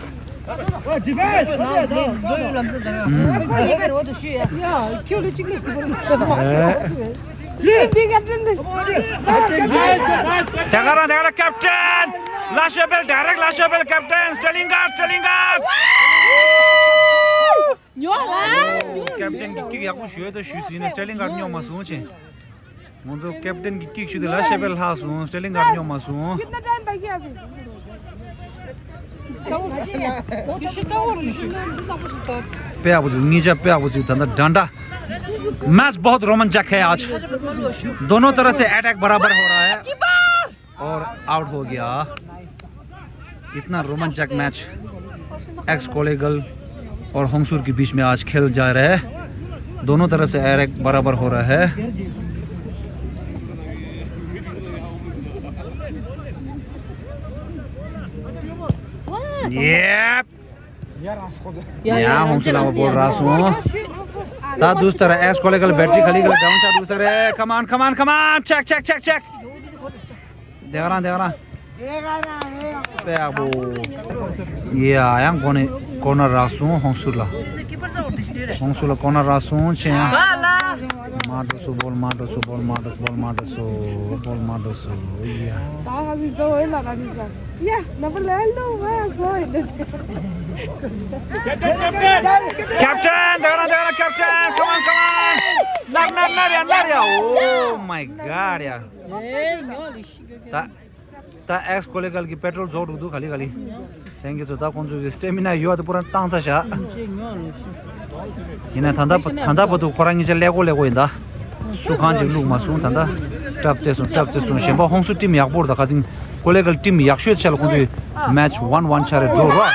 ཁོ་ཡིན་པའི་འོག་ཏུ་ཞུས་ཡ། ཁྱོད་ལ་གཅིག་ལ་གཅིག་པ། ཨེ། འདི་ཀེབ་ཊན་དེ། དེ་ག་རང་དེ་ག་རང་། ཀེབ་ཊན། ལ་ཤ་བེལ། ཌའི་རེག་ལ་ཤ་བེལ། ཀེབ་ཊན། སི་ཊར་ལིང་གཱརཌ། སི་ཊར་ལིང་གཱརཌ། ཉོ་ལ། ཀེབ་ཊན་གྱིས་ཀིག་ཡག་པོ་ཞུ་ཡོད་དོ་ཞུས་ཟིན་ནས་སི་ཊར་ལིང་གཱརཌ་སྙོག་མ་སོང་ཅེ། ང་ཚོ་ཀེབ་ཊན་གྱིས་ཀིག་ཞུས་ཏེ་ལ་ཤ་བེལ་ལྷག་སོང་། སི་ཊར་ལིང་གཱརཌ་སྙོག་མ་སོང་། कितना टाइम बाकी है अभी? དཔེ་ཡག་པོ་བྱུང་། གཉིས་ཆ་དཔེ་ཡག་པོ་བྱུང་། ད་ལྟ་འདྲ་འདྲ། मैच बहुत रोमांचक है आज। दोनों तरफ से अटैक बराबर हो रहा है। और आउट हो गया। इतना रोमांचक मैच एक्स कोलेगल और होंगसुर के बीच में आज खेल जा रहा है। दोनों तरफ से अटैक बराबर हो रहा है। Yep. ཡ་ཧོང་སུར་ལ་བོལ་རག་སོང་། ད་དུས་ལྟར་ཨེས་ཀོ་ལེ་གལ་བེ་ཊི་རི་ཁ་ལི་གལ་ཌའོན་ཆགས་འདུག་ས་རེད། Come on, come on, come on. Check, check, check, check. དེ་ག་རང་དེ་ག་རང་། དཔེ་ཡག་པོ། ཡ་ཡང་གོ་ནས་ཀོར་ནར་རག་སོང་ཧོང་སུར་ལ། ཧོང་སུར་ལ་ཀོར་ནར་རག་སོང་། ཆེ་ཡང་། མ་འགྲོ་སོང་། བོལ་མ་འགྲོ་སོང་། བོལ་མ་འགྲོ་སོང་། བོལ་མ་འགྲོ་སོང་། བོལ་མ་འགྲོ་སོང་། ཡ། ད་ཧ་ཟི་ཇོ་ཨེ་ལ་ར་ནི་ཟ། ཡ། ནམ་པར་ལ་ཨེ་ལོ་ཝ་ཟོ་ཨེ་ལ་ཟ། ཀེབ་ཊན། དེ་ག་རང་དེ་ག་རང་། ཀེབ་ཊན། Come on, come on. ནར་ནར་ནར་ཡ་ནར་ཡ། Oh my God ཡ། ད། ད་ཨེགས་ཀོ་ལེ་གལ་གྱི་པེ་ཊོལ་རྫོགས་འགྲོ་འདུག་ག་ལེ་ག་ལེ། ལྷན་རྒྱས་ཚོ་ད་ཁོང་ཚོ་གི་སི་ཊེ་མི་ན་ཡོད་དེ་པུ་ར་བཏང་ཚར་བཞག་ཡིན་ན་ད་ལྟ་ད་ལྟ་བར་དུ་ཁོ་རང་གཉིས་ཆ་ཀླད་ཀོར་ཀླད་ཀོར་ཡིན་ད། སུ་གང་ཅིག་བླུགས་མ་སོང་ད་ལྟ། ཀྲབ་རྩེ་སོང་ཀྲབ་རྩེ་སོང་གཞན་པ་ཧོང་སུ་ཊིམ་ཡག་པོ་རེད་ད་ཁ་ཚིང་ཀོ་ལེ་གལ་ཊིམ་ཡག་ཤོས་ཆ་ལ་ཁོང་ཚོའི་མེ་ཆི་ཝན་ཝན་ཆ་རེད་འགྲོ་རོགས།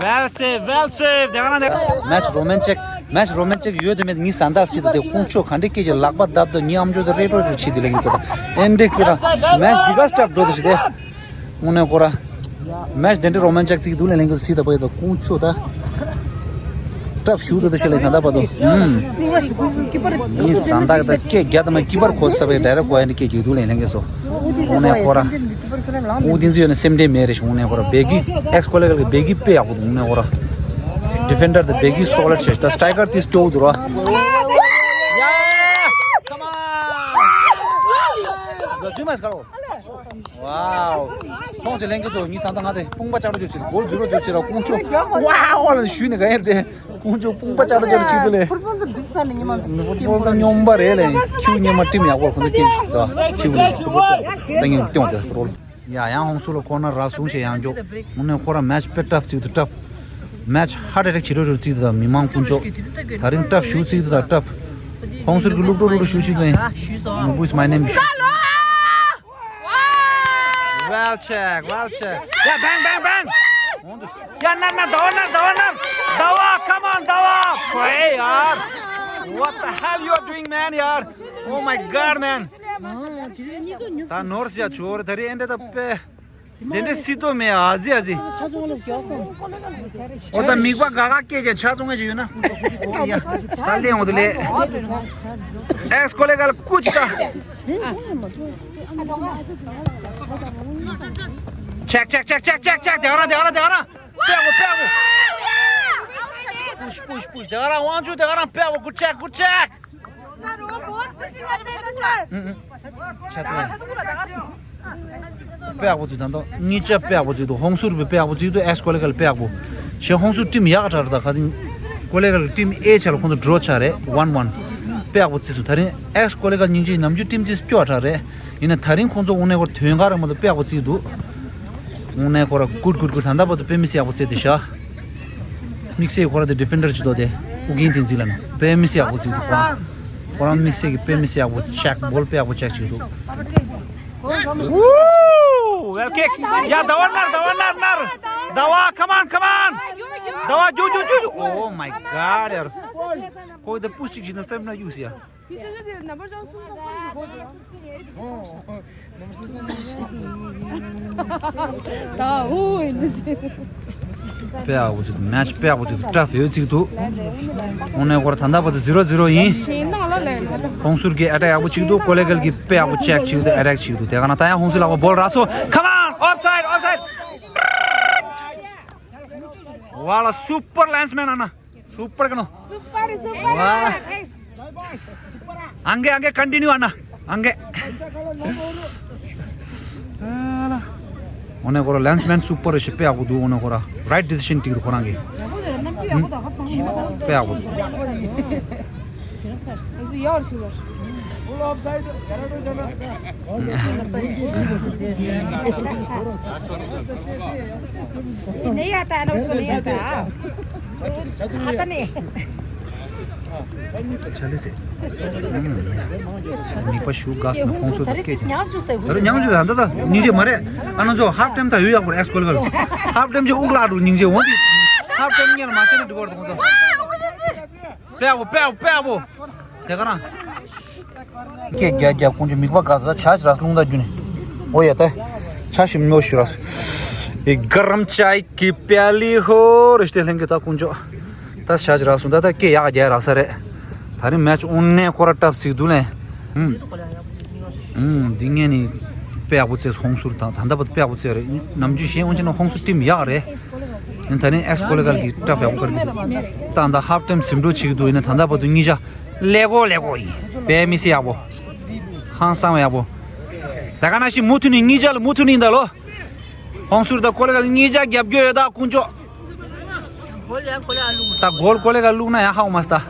Well saved, well saved. དེ་ག་ན་དེ། མེ་ཆི་རོ་མན་ཅིག་མེ་ཆི་རོ་མན་ཅིག་ཡོད་དུ་མེད་ངའི་བཟའ་ཟླ་སྲིད་དུ་དེ་ཁོང་ཆོ་ག་འདྲེ་སྐད་ཀྱི་ལག་པ་བརྡབ་དུ་ངའི་ཨམ་ཅོག་དུ་རེ་རོ་རེ་བྱེད་དུ་ལེན་གི་ཚོ་དང་ཨེ་འདྲེ་ཁྱོད་རང་མེ་ཆི་འདི་ག་སྟབས་འགྲོ་དུ་ཞིག་དེ། དངོས་གནས་ཁོ་ར། མེ་ཆི་དེ་འདྲེ་རོ་མན་ཅིག་ཚིག་འདུག་ལེན་ལེན་གི་སྲིད་དུ་བོད་དུ་ཁོང་ཆོ་ད། སྟབས་ཞུ་དུ་དུ་ཞིག་ལེན་ག་འདྲ་བ་དུ། ངའི་བཟའ་ཟླ་དང་སྐད་རྒྱ་དུ་མ་སྐྱིད་པར་གོ་ས་བའི་ཌའི་རེག་གོ་ཨེ་འདྲེ་སྐད་ཀྱི་འདུག་ལེན་ལེན་གི་ཚོ། དངོས་གནས་ཁོ་ར། ཨུ་དིན་ཟི་ཡོད་ན་སེམས་ཁྲལ་མེད་རེད་ཞུ་ནས་ཁོ་ར་བེ་གི་ཨེགས་ཀོ་ལེ་གལ་གི་བེ་གི་དཔེ་ཡག་པོ་འདུག་ནས་ཁོ་ར། ཌི་ཕེན་ཌར་དེ་བེ་གི་སོ་ལིཌ་བྱས་ད་སི་ཊའི་ཀར་དེ་སྐྱོ་བོ་འདུག་ར། ཡ། ཁམ་ཨོན། ཛོ་ཇུ་མ་སི་ཁ་རོ། ཝའོ། ཁོང་ཚོ་ལེན་གི་ཚོ་ཉི་ས་ད་ང་དེ་དཔུང་པ་ལྕགས་རོ་ཅོ་ཅི་གོལ་ཛི་རོ་ཅོ་ཅི་ར་ཁོང་ཚོ་ཝའོ་ལ་ཞུས་ནས་ག་ཡེར་ཏེ། ཁོང་ཚོ་དཔུང་པ་ལྕགས་རོ་ཅོ་ཅི་དུ་ལེ། ཕུར་བུ་འདི་སྙོམས་པ་རེད་ལེ། ཁྱིའུ་སྙེ་མ་ཊིམ་ཡག་པོ་ཁོང་ཚོ་སྐྱེས་ཤིག་ད། ཁྱིའུ་ནི་ཕུར་བུ་ད་ངས་སྐྱོང་དེ་རོལ། ཡ་ཡང་ཧོང་སུ་ལ་ཁོ་ན་ར་སུང་ཞེ་ཡང་འཇོག་དངོས་གནས་ཁོ་ར་མེ་ཆི་དཔེ་ཊབ་ཅིག་ཏུ་ཊབ། མེ་ཆི་ཧར་ཊི་ཨེ་ཊེག་བྱེད་རོགས་རོགས་ཅིག་ཏུ་ད་མི་མང་ཀུན་ཅོག་ད་རིང་ཊབ་ཞུ་ཅིག་ཏུ་ད་ཊབ། ཧོང་སུར་གི་ལུག་ཀྲོ་ལུག་ཀྲོ་ཞུ་ཅིག་ཏུ་ཡིན། Who is my name? Well check, well check. Yeah, bang, bang, bang. Yeah, ན་ན་ཟླ་བ་ན་ཟླ་བ་ན་ཟླ་བ། Come on, ཟླ་བ། ཁོའི་ཡར། What the hell you are doing, man, ཡར། Oh my God, man. ད་ནོར་ཞིག་ཡ་ཆོར་ད་རེ་ཨེ་འདྲ་ད་པེ། དེ་འདྲ་སྲིད་དོ་མེད་ཨ་ཟི་ཨ་ཟི། ཆ་ཚང་ལ་རྒྱག་སོང་། ཨོ་ད་མིག་པ་ག་ག་སྐད་ཀྱི་ཆ་ཚང་ཞིག་ཡོད་ན། ཨོ་ཡ། ད་ལེན་འོ་དེ་ལེ། ཨེགས་ཀོ་ལེ་གལ་ཀུ་ཅི་ད། Check, check, check, check, check, check. དེ་ག་རང་དེ་ག་རང་དེ་ག་རང་། པེ་བོ་པེ་བོ། Push, push, push. དེ་ག་རང་དབང་ཕྱུག་དེ་ག་རང་པེ་བོ། Good check, good check. ཆ་ཚང་། དཔེ་ཡག་པོ་བརྩིས་དང་ཏོ། གཉིས་ཆ་དཔེ་ཡག་པོ་བརྩིས་འདུག་ཧོང་སུར་བས་དཔེ་ཡག་པོ་བརྩིས་འདུག་ཨེགས་ཀོ་ལེ་གལ་དཔེ་ཡག་པོ། ཞེ་ཧོང་སུར་ཊིམ་ཡག་དྲག་རེད་ད་ཁ་སང་། ཀོ་ལེ་གལ་ཊིམ་ཨེ་ཆ་ལ་ཁོང་ཚོ་ཌོ་རོ་ཆགས་རེད་ཝན་ཝན། དཔེ་ཡག་པོ་བརྩིས་སོང་ད་རིང་ཨེགས་ཀོ་ལེ་གལ་སྙིང་རྗེ་ནམ་རྒྱུན་ཊིམ་དེ་སྐྱོ་དྲག་རེད། ཡིན་ན་ད་རིང་ཁོང་ཚོ་དངོས་གནས་ཁོ་དོན་ག་རེད་མ་གཏོགས་དཔེ་ཡག་པོ་བརྩིས་འདུག་དངོས་གནས་ཁོ་ར་གུཌ་གུཌ་གུཌ། ད་ལྟ་བར་དུ་དཔེ་མི་སྲིད་ཡག་པོ་བརྩིས་ཏེ་ཤག་དམིགས་བསལ་ཁོ་ར་དེ་ཌི་ཕེན་ཌར་ཅིག་འདུག་དེ་ཨུ་རྒྱན་བསྟན་འཛིན་ལ་ནི་དཔེ་མི་སྲིད་ཡག་པོ་བརྩིས་འདུག་ཁོ་རང་དམིགས་བསལ་གྱི་དཔེ་མི་སྲིད་ཡག་པོ་ཅེག་བོལ་དཔེ་ཡག་པོ་ཅེག་བྱེད་འདུག Ooh, well kick. ཡ་ཟླ་བ་ནར། ཟླ་བ་ནར་ནར། ཟླ་བ། Come on, come on. ཟླ་བ་རྒྱུག་རྒྱུག་རྒྱུག་རྒྱུག Oh my God, ཡར། ཁོ་དེ་པུ་ཤིག་ཞིག་ན་སེམས་ན་གཡུག་ཟེར་ཡ། ད་ཨུ་ཨེ་འདི་ཟེར། དཔེ་ཡག་པོ་ཅིག་འདུག་མེ་ཆི་དཔེ་ཡག་པོ་ཅིག་འདུག་ཊབ་ཡོད་ཅིག་འདུག་དངོས་གནས་ཁོ་ར་ད་ལྟ་བར་དུ་ཛི་རོ་ཛི་རོ་ཡིན། ཧོང་སུར་གྱི་ཨེ་ཊེག་ཡག་པོ་ཅིག་འདུག་ཀོ་ལེ་གལ་གྱི་དཔེ་ཡག་པོ་ཅེག་ཅིག་འདུག་ཨེ་ཊེག་ཅིག་འདུག་དེ་ག་ན་ད་ཡང་ཧོང་སུར་ལག་པ་བོལ་རག་སོང་། Come on, offside, offside. What a super linesman, Anna. Super, you know. Super, super. Wow. Ange, ange, continue, Anna. Ange. དངོས་གནས་ཁོ་ར་ལེནས་མེན་སུ་པར་ཞེས་དཔེ་ཡག་པོ་འདུག་དངོས་གནས་ཁོ་ར་རའིཊ་ཌི་སི་ཤན་ཅིག་འདུག་ཁོ་རང་གི། དཔེ་ཡག་པོ་འདུག་མིག་པ་ཞུ་དགའ་སོང་ན་ཁོང་ཚོ་དང་སྐད་ཆ། ད་རུང་ཉམས་ཞུ་ད་ད་ད་སྙིང་རྗེ་མ་རེད། ཨ་ན་ཚོ་ཧབ་ཊེམ་ད་ཡོད་ཡག་པོ་རེད་ཨེ་སི་ཀོ་ལི་གལ། ཧབ་ཊེམ་ཅིག་དབུགས་ལག་འགྲོ་སྙིང་རྗེ་འོང་དུས། ཧབ་ཊེམ་གཉེར་མ་བྱས་ན་འགྲིག་གི་རེད་ཁོང་ཚོ། དཔེ་ཡག་པོ་དཔེ་ཡག་པོ་དཔེ་ཡག་པོ། དེ་ག་རང་། སྐད་རྒྱག་རྒྱག་ཁོང་ཚོ་མིག་པ་དགའ་ས་ཆ་ཞིག་ར་རླུང་རྟ་རྒྱུ་ནི། ཨོ་ཡ་ད། ཆ་ཞིག་མི་ཤུ་ར་སུ། ཨི་ག་རམ་ཅའི་ཀི་པྱ་ལི་ཧོ་རེ་ཤི་ཏེ་ལྷན་གི་ད་ཁོང་ཚོ། ད་ཆ་ཞིག་ར་སོང་ད་ད་སྐད་ཡག་རྒྱག་རག་ས་རེད། ད་རིང་མེ་ཆི་དངོས་གནས་ཁོ་ར་ཊབ་ཅིག་འདུག་ལེ། ཧུམ། ཧུམ། འདི་ངས་ནི་དཔེ་ཡག་པོ་བརྩེས་ཧོང་སུར་དང་ད་ལྟ་བར་དཔེ་ཡག་པོ་བརྩེས་རེད། ནམ་རྒྱུན་གཞན་འོན་ཀྱང་ནི་ཧོང་སུར་ཊིམ་ཡག་རེད། ཡིན་ད་རིང་ཨེ་སི་ཀོ་ལི་གལ་གྱི་ཊབ་ཡག་པོ་ཀར་གི་ད་ད་ཧབ་ཊེམ་ཟིན་འགྲོ་བྱེད་ཀྱི་འདུག་ཡིན་ན་ད་ལྟ་བར་དུ་གཉིས་ཆ་ཀླད་ཀོར་ཀླད་ཀོར་ཡིན། དཔེ་མི་སྲིད་ཡག་པོ། ཧང་སང་བ་ཡག་པོ། ད་ག་ན་ཤི་མུ་མཐུད་ནི་གཉིས་ཆ་ལ་མུ་མཐུད་ནི་ཡིན་ད་ལོ། ཧོང་སུར་དང་ཀོ་ལི་གལ་གཉིས་ཆ་རྒྱབ་སྐྱོར་ཡོད་ད་དཀོན་མཆོག་ད་གོལ་ཀོ་ལི་གལ་བླུགས་ན་ཡང་ཧ་གོ་མ་སོང་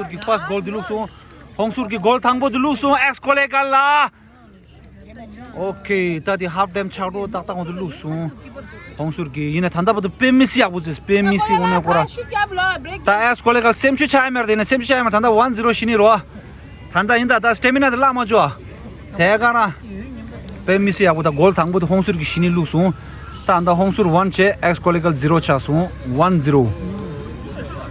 སུར་གྱི་ཕར་སི་གོལ་འདི་བླུགས་སོང་། ཧོང་སུར་གྱི་གོལ་དང་པོ་འདི་བླུགས་སོང་ཨེག་སི་ཀོ་ལེ་གལ་ལ། ཨོ་ཁེ། ད་དེ་ཧབ་ཊའིམ་ཆགས་འགྲོ་ཏག་ཏག་ཁོང་ཚོ་བླུགས་སོང་། ཧོང་སུར་གྱི་ཡིན་ན་ད་ལྟ་བར་དུ་པེ་མི་སི་ཡག་པོ་ཚེ་པེ་མི་སི་འོ་ནས་ཁོ་ར། ད་ཨེག་སི་ཀོ་ལེ་གལ་སེམས་ཤུགས་ཆག་ཡ་མེད་རེད། དེ་ནས་སེམས་ཤུགས་ཆག་ཡ་མེད། ད་ལྟ་ཝན་ཛི་རོ་ཤི་ནི་རོ། ད་ལྟ་ཡིན་ད་ད་སི་ཊེ་མི་ན་དེ་བརླག་མ་བཅུག་ཨ། དེ་ག་རང་། པེ་མི་སི་ཡག་པོ་ད་གོལ་དང་པོ་དེ་ཧོང་སུར་གྱི་ཤི་ནི་བླུགས་སོང་། ད་ད་ཧོང་སུར་ཝན་བྱས་ཨེག་སི་ཀོ་ལེ་གལ་ཛི་རོ་ཆགས་སོང་། ཝན་ཛི་རོ།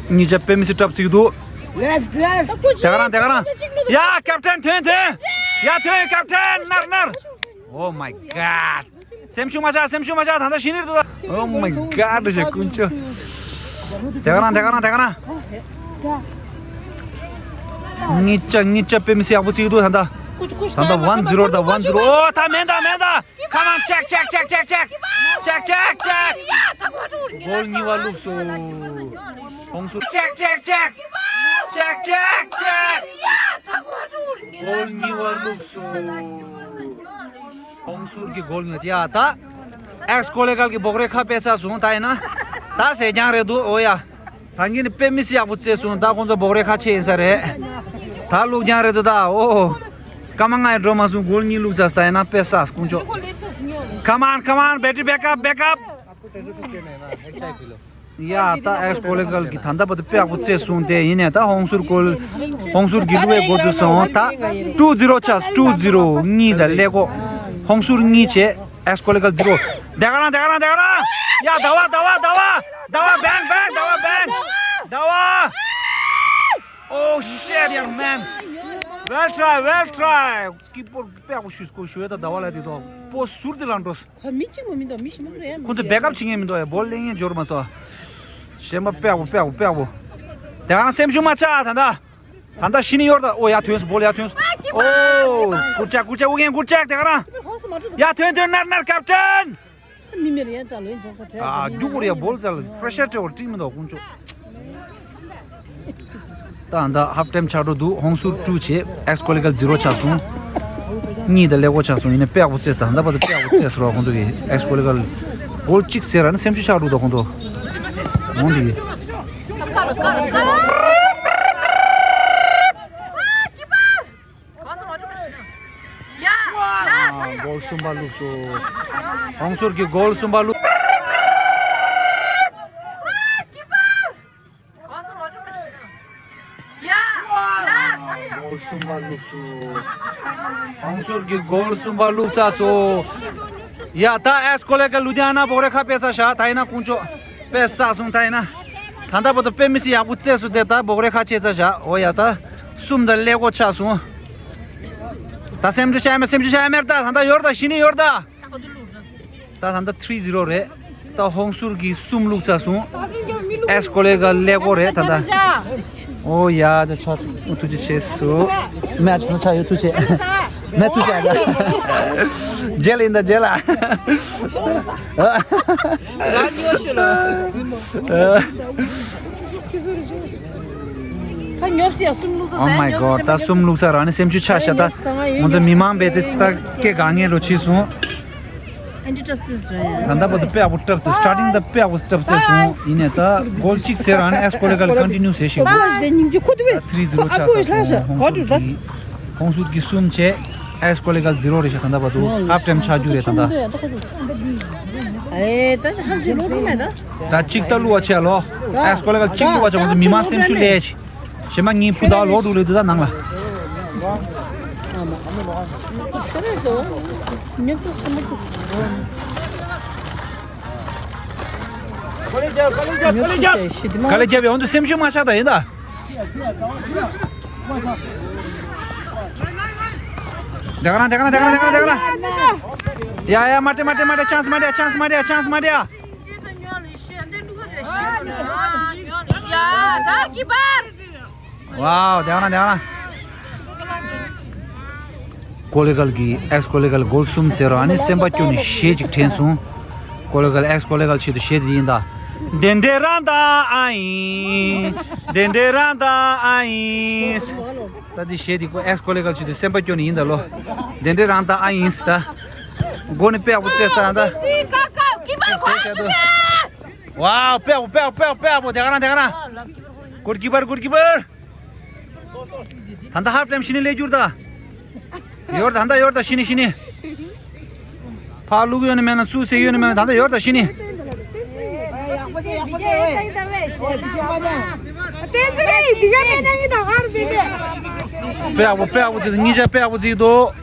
གཉིས་ཆ་པེ་མི་སི་གྲབས་བརྩིགས་འདུག Left, left. དེ་ག་རང་དེ་ག་རང་། ཡ་ཀེབ་ཊན་ཐོན་ཐོན། ཡ་ཐོན་ཀེབ་ཊན་ནར་ནར། Oh my god. སེམས་ཤུགས་མ་ཆག་སེམས་ཤུགས་མ་ཆག་ད་ལྟ་ཤི་ནི་རེད་ད། Oh my god ཞེས་དཀོན་མཆོག་དེ་ག་རང་དེ་ག་རང་དེ་ག་རང་། གཉིས་ཆ་གཉིས་ཆ་པེ་མི་སི་ཡག་པོ་བརྩིགས་འདུག་ད་ལྟ། ད་ལྟ་ཝན་ཛི་རོ་ད་ཝན་ཛི་རོ། ཨོ་ད་མེད་ད་མེད་ད། Come on, check, check, check, check, check. Check, check, check. གོལ་གཉིས་པ་བླུགས་སོང་། ཧོང་སུར། Check, check, check. Check, check, check. གོལ་གཉིས་པ་བླུགས་སོང་། ཧོང་སུར་གྱི་གོལ་གཉིས་པ། ཡ་ད། ཨེག་སི་ཀོ་ལེ་གལ་གྱི་སྦོག་རེ་ཁ་ཕེ་ས་སོང་ད་ཡིན་ན། ད་ཟས་རྐྱང་རེད་འདུག་ཨོ་ཡ། ད་གིན་ནི་པེ་མི་སི་ཡག་པོ་བརྩིགས་སོང་། ད་ཁོང་ཚོ་སྦོག་རེ་ཁ་ཕྱེ་ཡིན་ས་རེད། ད་བླུགས་རྐྱང་རེད་འདུག་ད། ཨོ། སྐར་མ་ལྔ་ཡང་འགྲོ་མ་སོང་། གོལ་གཉིས་བླུགས་ཚར། ད་ཡིན་ན་ཕེ་ས་དཀོན་མཆོག Come on, come on, battery, back up, back up. ཡ་ད་ཨེག་སི་ཀོ་ལེ་གལ་གྱི་ད་ལྟ་བར་དུ་དཔེ་ཡག་པོ་བརྩིགས་སོང་། དེ་ཡིན་ནས་ད་ཧོང་སུར་གོལ། ཧོང་སུར་གྱི་བླུགས་པའི་འགོ་བཙུགས་སོང་། ད་ཊུ་ཛི་རོ་ཆགས། ཊུ་ཛི་རོ། གཉིས་དང་ཀླད་ཀོར། ཧོང་སུར་གཉིས་བྱས། ཨེག་སི་ཀོ་ལེ་གལ་ཛི་རོ། དེ་ག་རང་དེ་ག་རང་དེ་ག་རང་། ཡ་ཟླ་བ་ཟླ་བ་ཟླ་བ། ཟླ་བ་བེང་བེང་ཟླ་བ་བེང་། ཟླ་བ། Oh shit, young man. Well try, well try. ཀི་པོར་དཔེ་ཡག་པོ་ཞུས་སྐོར་ཞུ་ཡ་ད་ཟླ་བ་ལ་དེ་དོ། པོ་སུར་དེ་ལང་འགྲོ། ཁོ་མི་གཅིག་མོ་མི་འདུག་མི་ཞིག་མོ་རེད། ཁོ་ཚོ་བེག་ཨབ་བྱེད་མཁན་མི་འདུག་ཡ། བོལ་ལེན་མཁན་འབྱོར་མ་སོང་། གཞན་པ་དཔེ་ཡག་པོ་དཔེ་ཡག་པོ་དཔེ་ཡག་པོ། དེ་ག་རང་སེམས་ཤུགས་མ་ཆག་ད་ད། ད་ལྟ་ཤི་ནི་ཡོད་ད། ཨོ་ཡ་ཐོན་སོང་། བོལ་ཡ་ཐོན་སོང་། ཨོ། ཀུར་ཅག་ཀུར་ཅག་ཨུ་རྒྱན་ཀུར་ཅག་དེ་ག་རང་། ཡ་ཐོན་ཐོན་ནར་ནར་ཀེབ་ཊན། མི་མེར་ཡན་ད་ལོ་ཡིན་ཙང་ཙང་ཨ་རྒྱུ་གུར་ཡ་བོལ་ཙལ་པྲེ་ཤར་སྤྲད་བར་ཀྲིག་མི་འདུག་དཀོན་མཆོག་ད་ད་ཧབ་ཊའིམ་ཆགས་འགྲོ་འདུག་ཧོང་སུར་ཊུ་བྱས། ཨེག་སི་ཀོ་ལེ་གལ་ཛི་རོ་ཆགས་སོང་། གཉིས་དང་ཀླད་ཀོར་ཆགས་སོང་། ཡིན་ན་དཔེ་ཡག་པོ་བརྩིགས། ད་ད་བར་དུ་དཔེ་ཡག་པོ་བརྩིགས་སོང་ར། ཁོང་ཚོ་གིས་ཨེག་སི་ཀོ་ལེ་གལ་གོལ་གཅིག་ཟེར་ར་ནི་སེམས་ཤུགས་ཆག་འགྲོ་འདུག་ཁོང་ཚོ། འོང་འདི་གི། ཨ་གོལ་གསུམ་པ་བླུགས་སོང་། ཧོང་སུར་གྱི་གོལ་གསུམ་པ་བླུགས། གོལ་གསུམ་པ་བླུགས་སོང་། ཧོང་སུར་གྱི་གོལ་གསུམ་པ་བླུགས་ཚར་སོང་། ཡ་ད་ཨེག་སི་ཀོ་ལེ་གལ་ལུ་དྷི་ཡ་ན་སྦོག་རེ་ཁ་ཕྱེ་ཚར་བཞག་ད་ཡིན་ན་དཀོན་མཆོག་ཕྱེ་ཚར་སོང་། ད་ཡིན་ན་ད་ལྟ་བར་དུ་པེ་མི་སི་ཡག་པོ་བརྩིགས་སོང་། དེ་ད་སྦོག་རེ་ཁ་ཕྱེ་ཚར་བཞག་ཨོ་ཡ་ད་གསུམ་དང་ཀླད་ཀོར་ཆགས་སོང་། ད་སེམས་ཤུགས་ཆག་ཡ་མེད། སེམས་ཤུགས་ཆག་ཡ་མེད། ད་ད་ལྟ་ཡོད་རེད། ད་ཤི་ནི་ཡོད་རེད་ད། ད་ད་ལྟ་ཐི་རི་ཛི་རོ་རེད། ད་ཧོང་སུར་གྱིས་གསུམ་བླུགས་ཚར་སོང་། ཨེག་སི་ཀོ་ལེ་གལ་ཀླད་ཀོར་རེད་ད་ལྟ། ཨོ་ཡ་ཅ་ཆ་ཐུགས་རྗེ་ཆེ་སོ། མེ་ཆ་ན་ཆ་ཡོད་ཐུགས་རྗེ་ཆེ། མེ་ཐུགས་རྗེ་ཆེ་ད། རྗེས་ལ་ཡིན་ད་རྗེས་ལ། རང་ཉོ་ཤི་ལ། ད་ཉོབ་སི་ཡ་གསུམ་བླུགས་ཚར། Oh my god ད་གསུམ་བླུགས་ཚར་ར་ནི་སེམས་ཤུགས་ཆག་ཤག་ད་ང་ཚོ་མི་མང་བས་དེ་ད་སྐད་གང་ངེས་ལོ་ཕྱིས་སོང་། ད་ལྟ་བར་དུ་དཔེ་ཡག་པོ་སྤྲད་ཚེ། སི་ཊར་ཊིང་ད་དཔེ་ཡག་པོ་སྤྲད་ཚེ་སོང་། ཡིན་ནའི་ད་གོལ་གཅིག་ཟེར་ར་ནི་ཨེས་ཀོ་ལེ་གལ་ཀོན་ཊི་ནིའུ་བྱེད་བཞིན་འདུག་ད་ཐི་རི་ཛི་རོ་ཆགས་ས་སོང་། ཧོང་སུར་གྱི་ཧོང་སུར་གྱི་གསུམ་བྱས། ཨེས་ཀོ་ལེ་གལ་ཛི་རོ་རེད་ཤག་ད་ལྟ་བར་དུ་ཧབ་ཊེམ་ཆགས་རྒྱུ་རེད་ད་ལྟ། ད་གཅིག་ད་བླུགས་པ་བྱས་ལོ། ཨེས་ཀོ་ལེ་གལ་གཅིག་བླུགས་པ་བྱས། ང་ཚོ་མི་མང་སེམས་ཤུགས་སླེབས། གཞན་པ་ངའི་བུ་དག་ལོག་འགྲོ་ལེ་འདུག་ད་ནང་ལ། དཀའ་ལས་རྒྱབ་ཡོང་དུས་སེམས་ཤུགས་མ་ཆག་ད་ཡིན་ད། དེ་ག་རང་དེ་ག་རང་དེ་ག་རང་དེ་ག་རང་དེ་ག་རང་། ཡ་ཡ་མ་སྤྲད་མ་སྤྲད་མ་སྤྲད། ཆན་སི་མ་སྤྲད། ཆན་སི་མ་སྤྲད། ཆན་སི་མ་སྤྲད། ཡ་ད་གི་པར། ཝའོ། དེ་ག་རང་དེ་ག་རང་། ཀོ་ལེ་གལ་གྱི་ཨེས་ཀོ་ལེ་གལ་གོལ་གསུམ་ཟེར་རོ། ཨ་ནི་སེམས་པ་སྐྱོ་ནས་གཞས་ཅིག་དྲན་སོང་། ཀོ་ལེ་གལ་ཨེས་ཀོ་ལེ་གལ་ཆེད་དུ་གཞས་དེ་ཡིན་ད། དེ་འདྲའི་རང་ད་ཨ་ཡིན། དེ་འདྲའི་རང་ད་ཨ་ཡིན། ད་འདི་གཞས་འདི་ཀོ་ཨེས་ཀོ་ལེ་གལ་ཆེད་དུ་སེམས་པ་སྐྱོ་ནས་ཡིན་ད་ལོ། དེ་འདྲའི་རང་ད་ཨ་ཡིན་ད། མགོ་ནས་དཔེ་ཡག་པོ་བཙལ་ད་ད། ཝའོ། དཔེ་ཡག་པོ་དཔེ་ཡག་པོ་དཔེ་ཡག་པོ། དེ་ག་རང་དེ་ག་རང་། གོལ་ཀི་པར་གོལ་ཀི་པར། ད་ལྟ་ཧབ་ཊེམ་ཤི་ནི་ལས་འགྱུར་ད། ཡོར་ད་ད་ཡོར་ད་ཤི་ནི་ཤི་ནི། ཕར་བླུག་ཡོད་ནི་མེད་ན། སུ་ཟེར་ཡོད་ནི་མེད་ན། ད་ལྟ་ཡོར་ད་ཤི་ནི། དཔེ་ཡག་པོ་དཔེ་ཡག་པོ་བརྩིས་འདུག་གཉིས་ཆ་དཔེ་ཡག་པོ་བརྩིས་འདུག་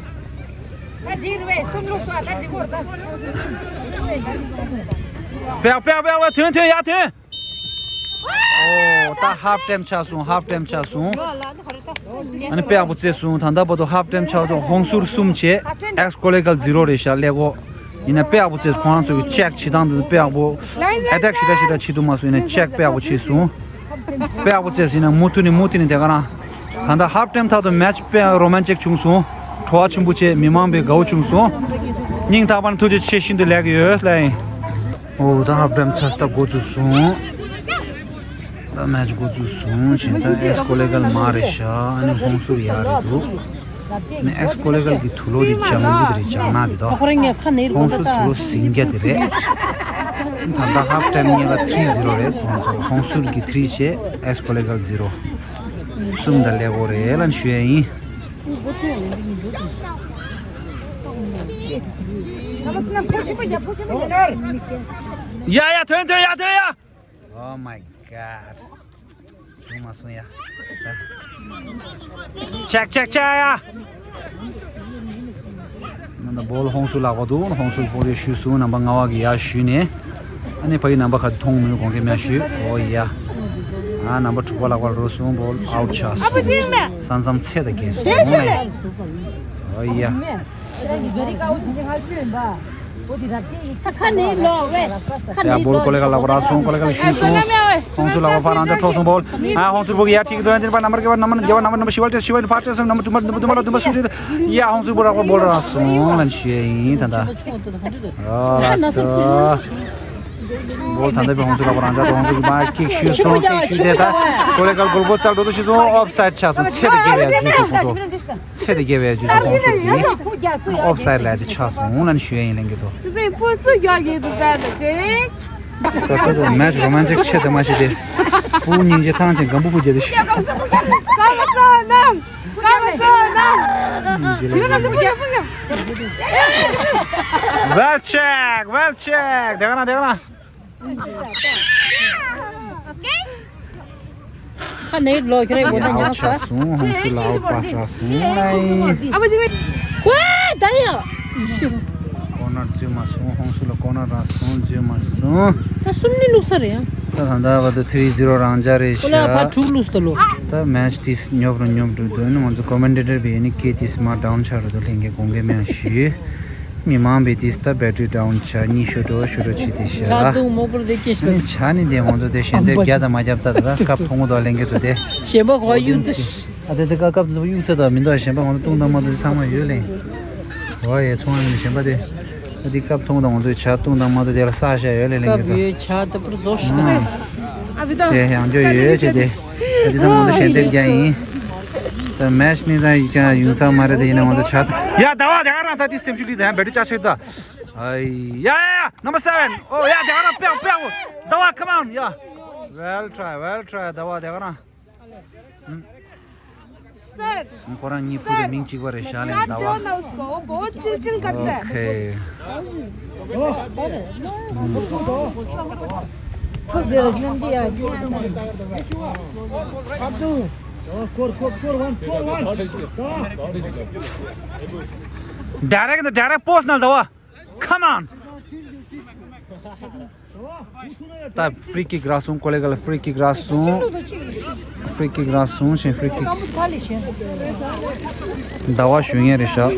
དཔེ་ཡག་དཔེ་ཡག་དཔེ་ཡག་དཔེ་ཡག་དཔེ་ཡག་ཐོན་ཐོན་ཡ་ཐོན། ཨོ། ད་ཧབ་ཊེམ་ཆགས་སོང་། ཧབ་ཊེམ་ཆགས་སོང་། ཨ་ནི་དཔེ་ཡག་པོ་བརྩིས་སོང་། ད་ལྟ་བར་དུ་ཧབ་ཊེམ་ཆགས་སོང་། ཧོང་སུར་གསུམ་བྱས། ཨེས་ཀོ་ལེ་གལ་ཛི་རོ་རེད་ཤག་ཀླད་ཀོར། ཡིན་ན་དཔེ་ཡག་པོ་བརྩིས། ཁོ་རང་ཚོ་གི་ཅེག་བྱེད་སྟངས་དེ་དཔེ་ཡག་པོ། ཨེ་ཊེག་ཞེ་དྲག་ཞེ་དྲག་བྱེད་ཐུབ་མ་སོང་། ཡིན་ན་ཅེག་དཔེ་ཡག་པོ་བྱས་སོང་། དཔེ་ཡག་པོ་བརྩིས་ཡིན་ན་མུ་མཐུད་ནས་མུ་མཐུད་ནས་དེ་ག་རང་། ད་ལྟ་ཧབ་ཊེམ་ཐག་ཏུ་མེ་ཆི་དཔེ་རོ་མན་ཅིག་བྱུང་སོང་། བྲོ་བ་ཆེན་པོ་བྱས། མི་མང་པའི་དགའ་བོ་བྱུང་སོང་། སྙིང་ཐག་པ་ནས་ཐུགས་རྗེ་ཆེ་ཞུ་འདོད་ལབ་ཀྱི་ཡོད་ལབ་ཡིན། ཨོ། ད་ཧབ་ཊེམ་ཆགས་ས་འགོ་བཙུགས་སོང་། ད་མེ་ཆི་འགོ་བཙུགས་སོང་། གཞན་ད་ཨེས་ཀོ་ལེ་གལ་མར་རེད་ཤག་ཨ་ནི་ཧོང་སུར་ཡར་རེད་འདུག་ནི་ཨེས་ཀོ་ལེ་གལ་གྱི་དུག་ལོག་དེ་ལྗང་གུ་དེ་རེད། ལྗང་ནག་དེ་དོ། ཧོང་སུར་དུག་ལོག་ཟིང་སྐྱ་དེ་རེད། ད་ལྟ་ཧབ་ཊེམ་གཉིས་ཀ་ཐི་རི་ཛི་རོ་རེད། ཁོང་ཚོ་ཧོང་སུར་གྱི་ཐི་རི་བྱས། ཨེས་ཀོ་ལེ་གལ་ཛི་རོ། གསུམ་ད་ཀླད་ཀོར་རེད་ལབ་ཞུ་ཡ་ཡིན། ཡ་ཡ་ཐོན་ཐོན་ཡ་ཐོན་ཡ། Oh my god. བྱུང་མ་སོང་ཡ། ཅེག་ཅེག་ཅེག་ཡ། ནང་ད་བོལ་ཧོང་སུར་ལག་པ་འདུག་ཧོང་སུར་སྤོ་རེ་ཞུས་སོང་། རྣམ་པ་ལྔ་པ་གི་ཡ་ཞུས་ནས། ཨ་ནི་ཕ་གི་རྣམ་པ་ཁ་མཐོང་མི་དགོངས་གལ་མེད་ཞུས། ཨོ་ཡ། ཨ་རྣམ་པ་དྲུག་པ་ལག་པ་རུ་སོང་། བོལ་ཨའུཊ་ཆགས་སོང་། ས་མཚམས་ཚད་ད་བརྒལ་སོང་ལེ། ཨོ་ཡ། ཁ་ནས་ལོག་བས། ཁ་ཡ་ནས་བོལ་ལོག་ཀོ་ལེ་གལ་ལག་པ་རག་སོང་། ཀོ་ལེ་གལ་ཞུས་སོང་། ཧོང་སུར་ལག་པ་ཕར་རང་ཅག་འཕྲོག་སོང་བོལ། ཨ་ཧོང་སུར་བོ་གི་ཡ་ཁྲིག་དོན་དེ་པ་ནམ་བར་གི་པ་ནམ་བར་གི་པ་ནམ་བར་ནམ་བར་ཤི་བ་ཏེ་ཤི་བ་ཕར་སྤྲད་སོང་། ནམ་བར་དུ་མ་དུ་མ་ལ་དུ་མ་སུ་རེད། ཡ་ཧོང་སུར་བོ་རག་པ་བོལ་རག་སོང་ལབ་ཞུ་ཡ་ཡིན་ད་ད། ཨ་ལ་ད། བོལ་ད་ལྟ་བའི་ཧོང་སུར་ལག་པ་རང་ཅག་ཏུ་ཧོང་སུར་གྱི་མ་ཀིག་ཞུས་སོང་། ཀིག་ཞུས་ཏེ་ད་ཀོ་ལེ་གལ་གོལ་པོ་རྩལ་འགྲོ་དུ་ཞུས་སོང་། ཨོཕ་སའིཌ་ཆགས་སོང་། ཚེ་དང་འགལ་བའི་ཇུས་སུ་སོང་ཚོ། ཚེ་དང་འགལ་བའི་ཇུས་སུ་ཧོང་སུར་གྱི་ཨོཕ་སའིཌ་ལབ་དེ་ཆགས་སོང་ལབ་ཞུ་ཡ་ཡིན་ལབ་ཀྱི་ཚོ། ད་ཚོ་ཚོ་མེ་ཆི་རོ་མན་ཅིག་ཆེད་དུ་མ་བྱེད་དེ། བུ་སྙིང་རྗེ་ཐང་ཆེན་སྒམ་པོ་བུ་རྒྱལ་དུ་ཞུས། Well check, well check. དེ་ག་ན་དེ་ག་ན། ཁ་ནས་ལོ་ཁྱེར་ཡོད་ན་ཡང་ཆ་སོང་། ཧོང་སུར་ལག་པ་ས་སོང་ལ། ཨ་བ་ཅི་མེད། ཝེ་ད་ཡ། ཡེ་ཤུ། ཀོར་ནར་འཛུལ་མ་སོང་། ཧོང་སུར་ལ་ཀོར་ནར་རག་སོང་། འཛུལ་མ་སོང་། ད་གསུམ་ནི་བླུགས་ས་རེད་ཡ། ད་ད་ལྟ་བར་དུ་ཐི་རི་ཛི་རོ་རང་འཇགས་རེད་ཤག་ཁོ་ལ་ཕར་དྲུག་བླུགས་ས་ལོ། ད་མེ་ཆི་དེ་ཉོབ་རུ་ཉོབ་འགྲོ་འདུག་ང་ཚོ་ཀོ་མེན་ཊེ་ཊར་བས་ནི་སྐད་དེ་མར་ཌའུན་ཆགས་རུ་འདུག་ལྷན་རྒྱས་དགོངས་འགལ་མེད་ཞུ། མི་མང་པས་དེ་ལྟ་བེ་ཊི་རི་ཌའུན་ཆགས། གཉིད་ཤོར་འགྲོ་ཤོར་འགྲོ་བྱེད་དེ་ཤག་ཆགས་འདུག་མོ་པོར་དེ་སྐད་ཤོད། ནི་ཆགས་ནི་དེ་ང་ཚོ་དེ་གཞན་དེ་རྒྱ་དང་མ་རྒྱབ་ལྟ་ད་སྐབས་ཐོག་མོ་དང་ལེན་གྱི་ཚོ་དེ། གཞན་པ་གོ་གཡུག་ཚེ། ཨ་དེ་དེ་སྐབས་སྐབས་གཡུག་ཚེ་དང་མི་འདུག་གཞན་པ་ང་ཚོ་བཏུང་དང་མ་བཏུང་དེ་ཚང་མ་ཡོད་ལེ། འོ་ཡེ་ཚོང་ཡང་གཞན་པ་དེ། ཨ་དེ་སྐབས་ཐོག་མོ་དང་ང་ཚོའི་ཆ་བཏུང་དང་མ་བཏུང་དེ་ལ་ས་ཤ་ཡོད་ལེ་ལེན་གྱི་ཚོ། སྐབས་ཡོད་ཆ་ད་པུར་རྫོགས་ཤི་ད་ལེ། དེ་ཡང་འགྱོ་ཡོད་ཅེས་དེ། ཨ་དེ་ཚང་ང་ཚོ་གཞན་དེ་རྒྱ་ཡིན། ད་མེ་ཆི་ནི་ད་ཡིག་ཅང་ཡུན་ས་མ་རེད་དེ་ཡིན་ན་ང་ཚོ་ཆ་ད། ཡ་ཟླ་བ་དེ་ག་རང་ད་དེ་སེམས་ཤུགས་ལི་ད་ཡང་བེ་ཊི་ཆ་ཤེས་ད། Ay, yeah, yeah, yeah. Number seven. Oh, yeah, they gonna pay, pay. Dawa, come on, yeah. Well try, well try, Dawa, they gonna. Sir, ཁོ་རང་གཉིས་པོ་དེ་མིང་གཅིག་པ་རེད་ཤག་ལེན། ཟླ་བ། उसको, वो बहुत चिलचिल करता है। Okay. थोक दे रहे हैं, यार। Direct, direct post ਨਾਲ Dawa. Come on. ད free kick རག་སོང་། ཀོ་ལེ་གལ་free kick རག་སོང་། Free kick རག་སོང་། ཞེས་free kick། ཟླ་བ་ཞུ་ཡས་རེད་ཤག།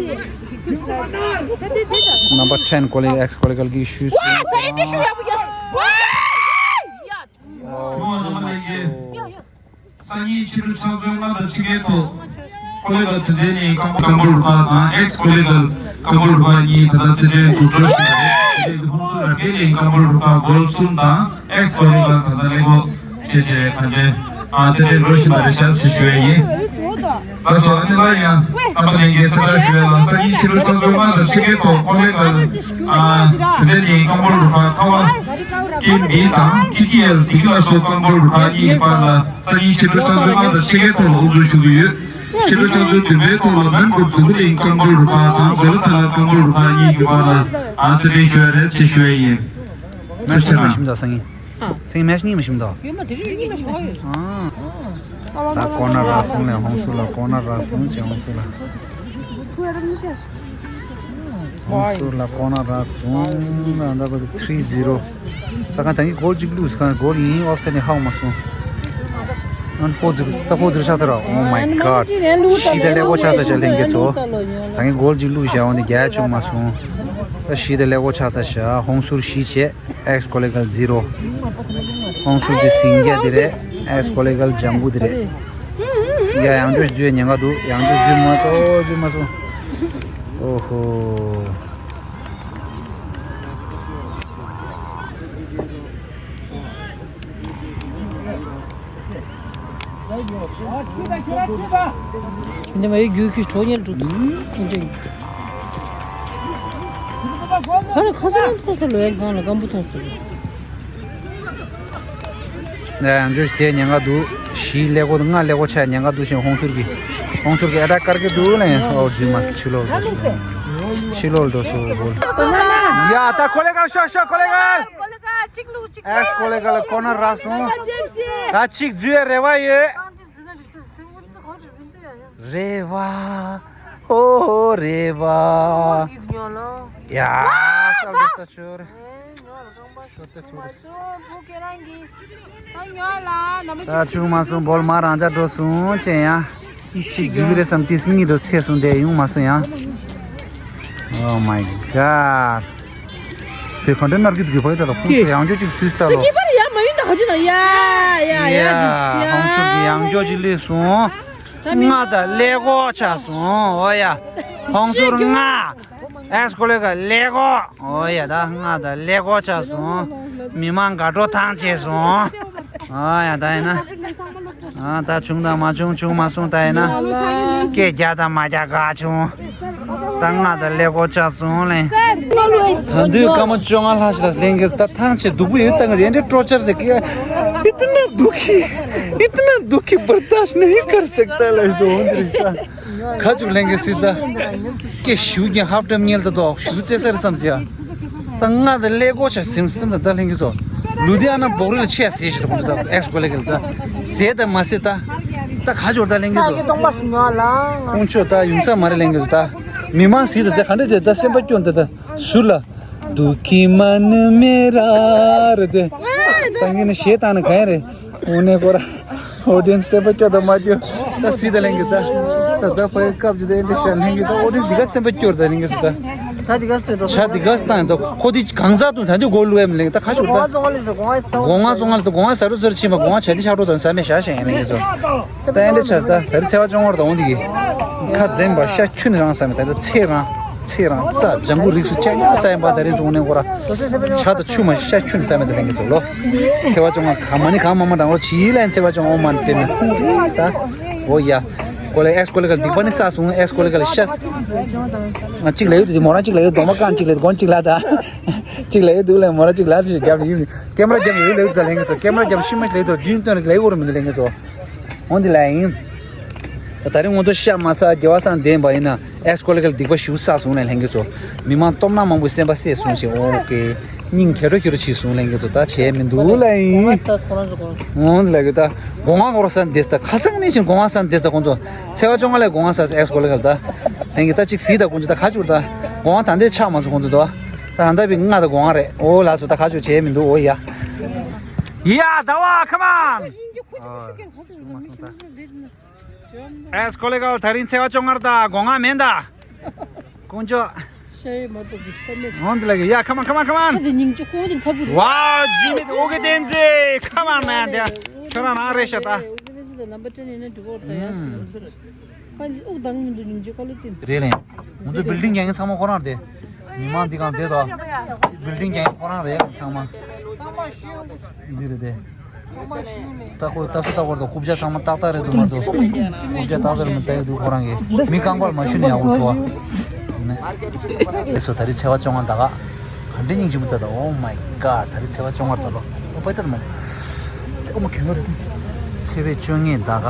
Number ten ཀོ་ལེ་གལ། ex ཀོ་ལེ་གལ་གྱིས་ཞུས་སོང་། སང་ཉིན་ཕྱི་དྲོ་ཆུ་ཚོད་ལྔ་དང་ཕྱེད་ཀའི་ཐོག་ཀོ་ལེ་གལ་དོན་ལྡན་གླིང་ཀང་པོ་རུ་ཁག་དང་ཨེག་སི་ཀོ་ལེ་གལ་ཀང་པོ་རུ་ཁག་གཉིས་ད་ལྟ་རྩེད་འགྲན་འགོ་འཛུགས་ཞུས་པ་རེད། དེ་རིང་ཧོང་སུར་རབ་རྒྱས་གླིང་ཀང་པོ་རུ་ཁག་གོལ་གསུམ་དང་ཨེག་སི་ཀོ་ལེ་གལ་ད་ལྟ་ཀླད་ཀོར་བྱས་བྱས་གང་ཅི་ཨ་རྩེད་འགྲན་འགྲོ་བཞིན་པ་རེད་ཤག་ཅེས་ཞུ་ཡས་ཡིན། ལགས་སོ། ཨ་ནི་སླར་ཡང་རྣམ་པ་ལྷན་རྒྱས་གསལ་བསྒྲགས་ཞུ་ཡས་ལ། སང་ཉིན་ཕྱི་དྲོ་ཆུ་ཚོད་ལྔ་དང་ཕྱེད་ཀའི་ཐོག་ཀོ་ལེ་གལ་ཨ་དོན་ལྡན་གླིང་ཀང་པོ་རུ་ཁག་ཁ་བ་ཀིན་མི་དང་ཀི་ཀི་ཨེལ་བདེ་སྐྱིད་ལ་སོགས་ཀང་པོ་རུ་ཁག་གཉིས་ཀྱི་བར་ལ། སང་ཉིན་ཕྱི་དྲོ་ཆུ་ཚོད་ལྔ་དང་ཕྱེད་ཀའི་ཐོག་ལ་དབུ་འཛུགས་ཞུ་གི་ཡོད། ཕྱི་དྲོ་ཆུ་ཚོད་བདུན་པའི་ཐོག་ལ་མོན་གྷོ་དུ་ཀུ་གླིང་ཀང་པོ་རུ་ཁག་དང་བོ་ལོ་ཐ་ལ་ཀང་པོ་རུ་ཁག་གཉིས་ཀྱི་བར་ལ་ཨ་རྩེད་འགྲན་ཞུ་ཡ་རེད་ཅེས་ཞུ་ཡ་ཡིན། མེ་ཆེ་མ་ཤིམ་ད་སང་ཉིན། སང་ཉིན་མེ་ཤི་གཉིས་མ་ཤིམ་ད། ཡོད་མ་དེ་རིང་གཉིས་མ་ཤིམ་ཨ། ད་ཀོར་ནར་རག་སོང་ལེ། ཧོང་སུར་ལ་ཀོར་ནར་རག་སོང་ཅེ། ཧོང་སུར་ལ། ཧོང་སུར་ལ་ཀོར་ནར་རག་སོང་། ད་ད་ག་ད་three zero། ད་ག་ད་གི་གོལ་གཅིག་བླུགས་གང་གོལ་ཡིན་ཨོབ་སའིཌ་ནས་ཧ་གོ་མ་སོང་། ཨན་ཧོ་ཛིར་ད་ཧོ་ཛིར་ཆགས་ཚར། Oh my god། ཤི་ད་ལེ་གོ་ཆགས་ཚར་ཤག་ལྷན་རྒྱས་ཚོ། ད་གི་གོལ་གཅིག་བླུགས་ཤག་འོན་ཏེ་རྒྱག་བྱུང་མ་སོང་། ད་ཤི་ད་ལེ་གོ་ཆགས་ཚར་ཤག། ཧོང་སུར་ཤི་བྱས། ཨེག་སི་ཀོ་ལེ་གལ་ཛི་རོ། ཧོང་སུར་གྱི་སིང་རྒྱ་འདི་རེད། ཨེག་སི་ཀོ་ལེ་གལ་ལྗང་གུ་འདི་རེད། ཡ་ཡང་བསྐྱར་བརྗོད་ཉེན་ཁ་འདུག། ཡང་བསྐྱར་བརྗོད་མ་ཐུབ། བརྗོད་མ་སོང་། ཨོ་ཧོ། འདི་མ་ཡོད་རྒྱུ་ཁྱུ་གྲོགས་ཉལ་འགྲོ་འདུག། ཨེ་འདྲ་ཡིན། ཁ་ར་ཁ་སང་མཐོང་སྟེ་ལོ་ཡ་གང་ལ་སྐམ་པོ་མཐོང་སྟེ་ལོ། ཡ་ཡང་བསྐྱར་ཟས་ཉེན་ཁ་འདུག། བཞི་ཀླད་ཀོར་ལྔ་ཀླད་ཀོར་ཆགས་ཉེན་ཁ་འདུག་ཞེས་ཧོང་སུར་གྱིས། ཧོང་སུར་གྱིས་ཨེ་ཊེག་བཀར་གྱི་འདུག་ལེ། ཨོ་ཇི་མ་སི་ཕྱི་ལོགས་འགྲོ་སོང་། ཕྱི་ལོགས་འགྲོ་སོང་བོལ། ཡ་ད་ཀོ་ལེ་གལ་ཤོག་ཤོག་ཀོ་ལེ་གལ། ཨེག་སི་ཀོ་ལེ་གལ་ལ་ཀོར་ནར་རག་སོང་། ད་གཅིག་འཛུལ་བའི་རེ་བ་ཡོད། རེ་བ། ཨོ་རེ་བ། ཡ། ས་རུ་ས་ཆུར། ཤོ་ཏེ་ཚུར། ད་བྱུང་མ་སོང་། བོལ་མ་རང་འཇགས་འགྲོ་སོང་། ཅེ་ཡང་། ཤིག་རྒྱུག་རེད་བསམ་དུས་སྙིང་དུ་ཚེར་སོང་། དེ་ཡོང་མ་སོང་ཡང་། Oh my god། དེ་ག་འདྲ་ནར་གི་འདུག་གི་བ་ཡི་ད་ལ་ཁོང་ཚོ་ཡང་འཇོག་ཅིག་སུས་ལྟ་ལོ། གཉིས་པར་ཡ་མ་ཡུན་ད་ག་དུས་ན་ཡ་ཡ་ཡ་ཡ། ཧོང་སུར་གྱི་ཡང་འཇོག་ཅིག་སླེབས་སོང་། ལྔ་དང་ཀླད་ཀོར་ཆགས་སོང་། ཨོ་ཡ། ཧོང་སུར་ལྔ། ཨེག་སི་ཀོ་ལེ་གལ་ཀླད་ཀོར། ཨོ་ཡ་ད་ལྔ་དང་ཀླད་ཀོར་ཆགས་སོང་། མི་མང་དགའ་སྤྲོ་ཐང་ཆད་སོང་། ཨོ་ཡ་ད་ཡིན་ན། ཨ་ད་བྱུང་དང་མ་བྱུང་བྱུང་མ་སོང་ད་ཡིན་ན། སྐད་རྒྱག་དང་མ་རྒྱག་དགའ་བྱུང་། ད་ལྔ་དང་ཀླད་ཀོར་ཆགས་སོང་ལེ། ད་དུས་སྐར་མ་བཅོ་ལྔ་ལྷག་ཞིག་ལ་ལྷན་རྒྱས་ད་ཐང་ཆད་སྡུག་པོ་ཡོད་ད་ང་དེ་འདྲའི་སྤྲོ་འཆར་དེ་ཀྱི་इतना दुखी इतना दुखी बर्दाश्त नहीं कर सकता ལ་དོ་འདི་རེད་ད། ཁ་ཅིག་ལྷན་རྒྱས་སྲིད་ད། ཀྱེ་ཞུ་ཀྱང་ཧབ་ཏམ་ཉལ་ད་དོག་ཞུ་ཙེ་སར་བསམ་ཟེར། ད་ང་ད་ཀླད་ཀོར་ཆ་སིམ་སིམ་ད་ད་ལྷན་རྒྱས་ཚོ། ལུ་དི་ཨ་ན་བོག་རི་ལ་ཆས་ཟེར་ཞིག་ད་ཁོང་ཚོ་ད་ཨེག་སི་ཀོ་ལེ་གལ་ད། ཟེར་ད་མ་ཟེར་ད། ད་ཁ་ཅོར་ད་ལྷན་རྒྱས་ཚོ། སྟོང་པ་སུ་ཉོ་ལ། ཁོང་ཚོ་ད་ཡུང་ས་མ་རེད་ལྷན་རྒྱས་ཚོ་ད། མི་མང་སྲིད་ད་ད་ག་འདྲ་དེ་ད་སེམས་པ་སྐྱོ་ད་ད། སུ་ལ། དུ་ཁི་མ་ནུ་མེ་ར་རེད་དེ། སང་གི་ནི་ཞེ་ད་ནི་ག་ཡ་རེད། འོ་ནས་ཁོ་ར། ཨོ་ཌི་ཡན་སི་སེམས་པ་སྐྱོ་དང་མ་སྐྱོ། ད་སྲིད་ད་ལྷན་རྒྱས་ད། ད་ད་ཕ་ཡི་སྐབས་ཀྱི་ད་ཨེ་འདྲ་ཤ་ལྷན་རྒྱས་ད་ཨོ་ཌི་ཡན་སི་འདི་ག་སེམས་པ་སྐྱོ་ད་ལྷན་རྒྱས་ད། ཆ་འདི་ག་སྟོན་འགྲོ། ཆ་འདི་ག་སྟོན་ད་ཁོ་འདི་གང་ཟག་དུ་ད་འདི་གོ་ལུ་ཡ་མི་ལྷན་རྒྱས་ད་ཁ་ཤུག་ད། གོང་ང་ཙོང་ང་ལ་ད་གོང་ང་ས་རུ་ཟུར་ཕྱིན་པ་གོང་ང་ཆ་འདི་ཆ་འགྲོ་དང་ཟ་མེད་ཤ་ཤ་ཡན་ལྷན་རྒྱས་ཚོ། ད་ཨེ་འདྲ་ཆ་ད་ཟ་རི་ཚེ་བ་ཅོང་བར་ད་འོང་འདི་གི། ཁ་འཛེམ་པ་ཤ་ཁྱུན་རང་ཟ་མེད་ད་ད་ཚེ་རང་། ཚེ་རང་རྩ་ལྗང་གུ་རིགས་སུ་ཆ་ཉག་ས་ཡན་པ་ད་རེས་འོང་ནས་ཁོ་ར། ཇ་དང་ཆུ་མ་ཤ་ཁྱོད་ནི་ས་མེད་དུ་ལེན་གི་ཚོ་ལོ། ཚེ་བ་ཅོང་ང་ག་མ་ནི་ག་མ་མ་དང་ལོ་ཅི་ལན་ཚེ་བ་ཅོང་ཨོ་མ་ནི་དེ་མི་ཧུ་རི་ད། འོ་ཡ། ཀོ་ལེ་ཨེས་ཀོ་ལེ་གལ་སྡིག་པ་ནི་བསགས་སོང་། ཨེས་ཀོ་ལེ་གལ་ཤ་ང་གཅིག་ལ་ཡོད་དུ་མོ་རང་གཅིག་ལ་ཡོད་དོ་མ་ཀང་གཅིག་ལ་ཡོད་དོ་གོང་གཅིག་ལ་ད་གཅིག་ལ་ཡོད་དུ་ལ་མོ་རང་གཅིག་ལ་དུ་རྒྱབ་ཡིན། ཀེམ་ར་རྒྱབ་ཡོད་ལ་ཡོད་དུ་ལེན་གི་ཚོ། ཀེམ་ར་རྒྱབ་ཤི་མ་ལ་ཡོད་དུ་རྒྱུན་སྟོན་ལ་ཡོད་རུ་མི་འདུག་ལེན་གི་ཚོ། འོན་ཏེ་ལ་ཡིན། ད་ད་རིང་ང་ཚོ་ཤ་མ་ཟ་རྒྱལ་བ་སང་བདེན་པ་ཡིན་ན་ཨེས་ཀོ་ལེ་གལ་སྡིག་པ་ཞུ་བསགས་སོང་ལ་ལྷན་རྒྱས་ཚོ། མི་མང་སྟོབས་ན་མང་པོའི་སེམས་པ་བསད་སོང་ཞེས། ཨོ་ཀེ། སྙིང་གད་རོ་གད་རོ་བྱས་སོང་ལྷན་རྒྱས་ཚོ། ད་བྱས་མི་འདུག་ལ་ཡིན། འོན་ལ་གི་ད་སྒོ་ང་འོར་ས་འདེས་ད་ཁ་སང་ནས་བཞིན་སྒོ་ང་ས་འདེས་ད་ཁོང་ཚོ། ཚེས་པ་བཅོ་ལྔ་ལ་སྒོ་ང་ས་ཨེས་ཀོ་ལེ་གལ་ད་ལྷན་རྒྱས་ད་གཅིག་གཟིགས་ད་ཁོང་ཚོ། ད་ཁ་བཅུར་ད་སྒོ་ང་ད་འདས་ཆགས་མ་སོང་ཁོང་ཚོ་ད། ད་ད་བི་ང་ད་སྒོ་ང་རེད། ཨོ་ལ་ཚོ་ད་ཁ་བཅུར་བྱས་མི་འདུག་ཨོ་ཡ། ཡ་ཟླ་བ་ཁ་མ། ཨེས་ཀོ་ལེ་གལ་ད་རིང་ཚེས་པ་བཅོ་ལྔ་རེད་ད་སྒོ་ང་མེད་ད། དཀོན་མཆོག་ཤ་ཡི་མ་གཏོགས་པའི་ཤ་མེད། འོན་ཏེ་ལ་གི་ཡ་ཁ་མ་ཁ་མ་ཁ་མ། ཨ་དེ་སྙིང་རྗེ་ཁོ་དེ་ཚ་བུ་རེད། ཝའོ་ཇི་མི་ཨོ་གེ་བསྟན་ཚེ་ཁ་མ་མེད་དེ་ཁྱོད་རང་རང་རེད་ཤ་ད། ཨོ་གེ་བསྟན་ཚེ་དང་རྣམ་པ་ཅན་ཡིན་ན་འགྲིག་གོ་ད་ཡ་སི་ལ་འདིར། ཁ་ནི་དབུགས་དང་མི་འདུག་སྙིང་རྗེ་ཁ་ལོ་བསྟན། རེད་ལེ། ང་ཚོ་བིལ་ཌིང་རྒྱག་མཁན་ཚང་མ་ཁོ་རང་རེད། མི་མང་འདི་གང་བསྡད་དོ། བིལ་ཌིང་རྒྱག་མཁན་ཁོ་རང་རེད་ཚང་མ། འདི་རེད་དེ། ལྟ་ཁོ་ལྟ་སུ་ལྟ་ཁོ་དང་རྐུབ་བཀྱག་ཚང་མ་ཏག་ཏག་རེད་འདུག་མ་གཏོགས། རྐུབ་བཀྱག་ཏག་ཏག་རེད་མི་ལྟ་ཡི་འདུག་ཁོ་རང་གིས། མི་རྐང་པར་མ་ཞུ་ནས་ཡག་པོ་འདུག་བ། ཨེ་སོ་ད་རེས་ཚེས་པ་བཅོ་ལྔ་ཟླ་ག་ག་འདྲའི་སྙིང་རྗེ་མོ་ལྟ་ད། Oh my god ད་རེས་ཚེས་པ་བཅོ་ལྔ་ཟླ་ལོ། ཨོ་པའི་ཏར་མོ། ཚེས་པ་བཅོ་ལྔ་ཟླ་ག་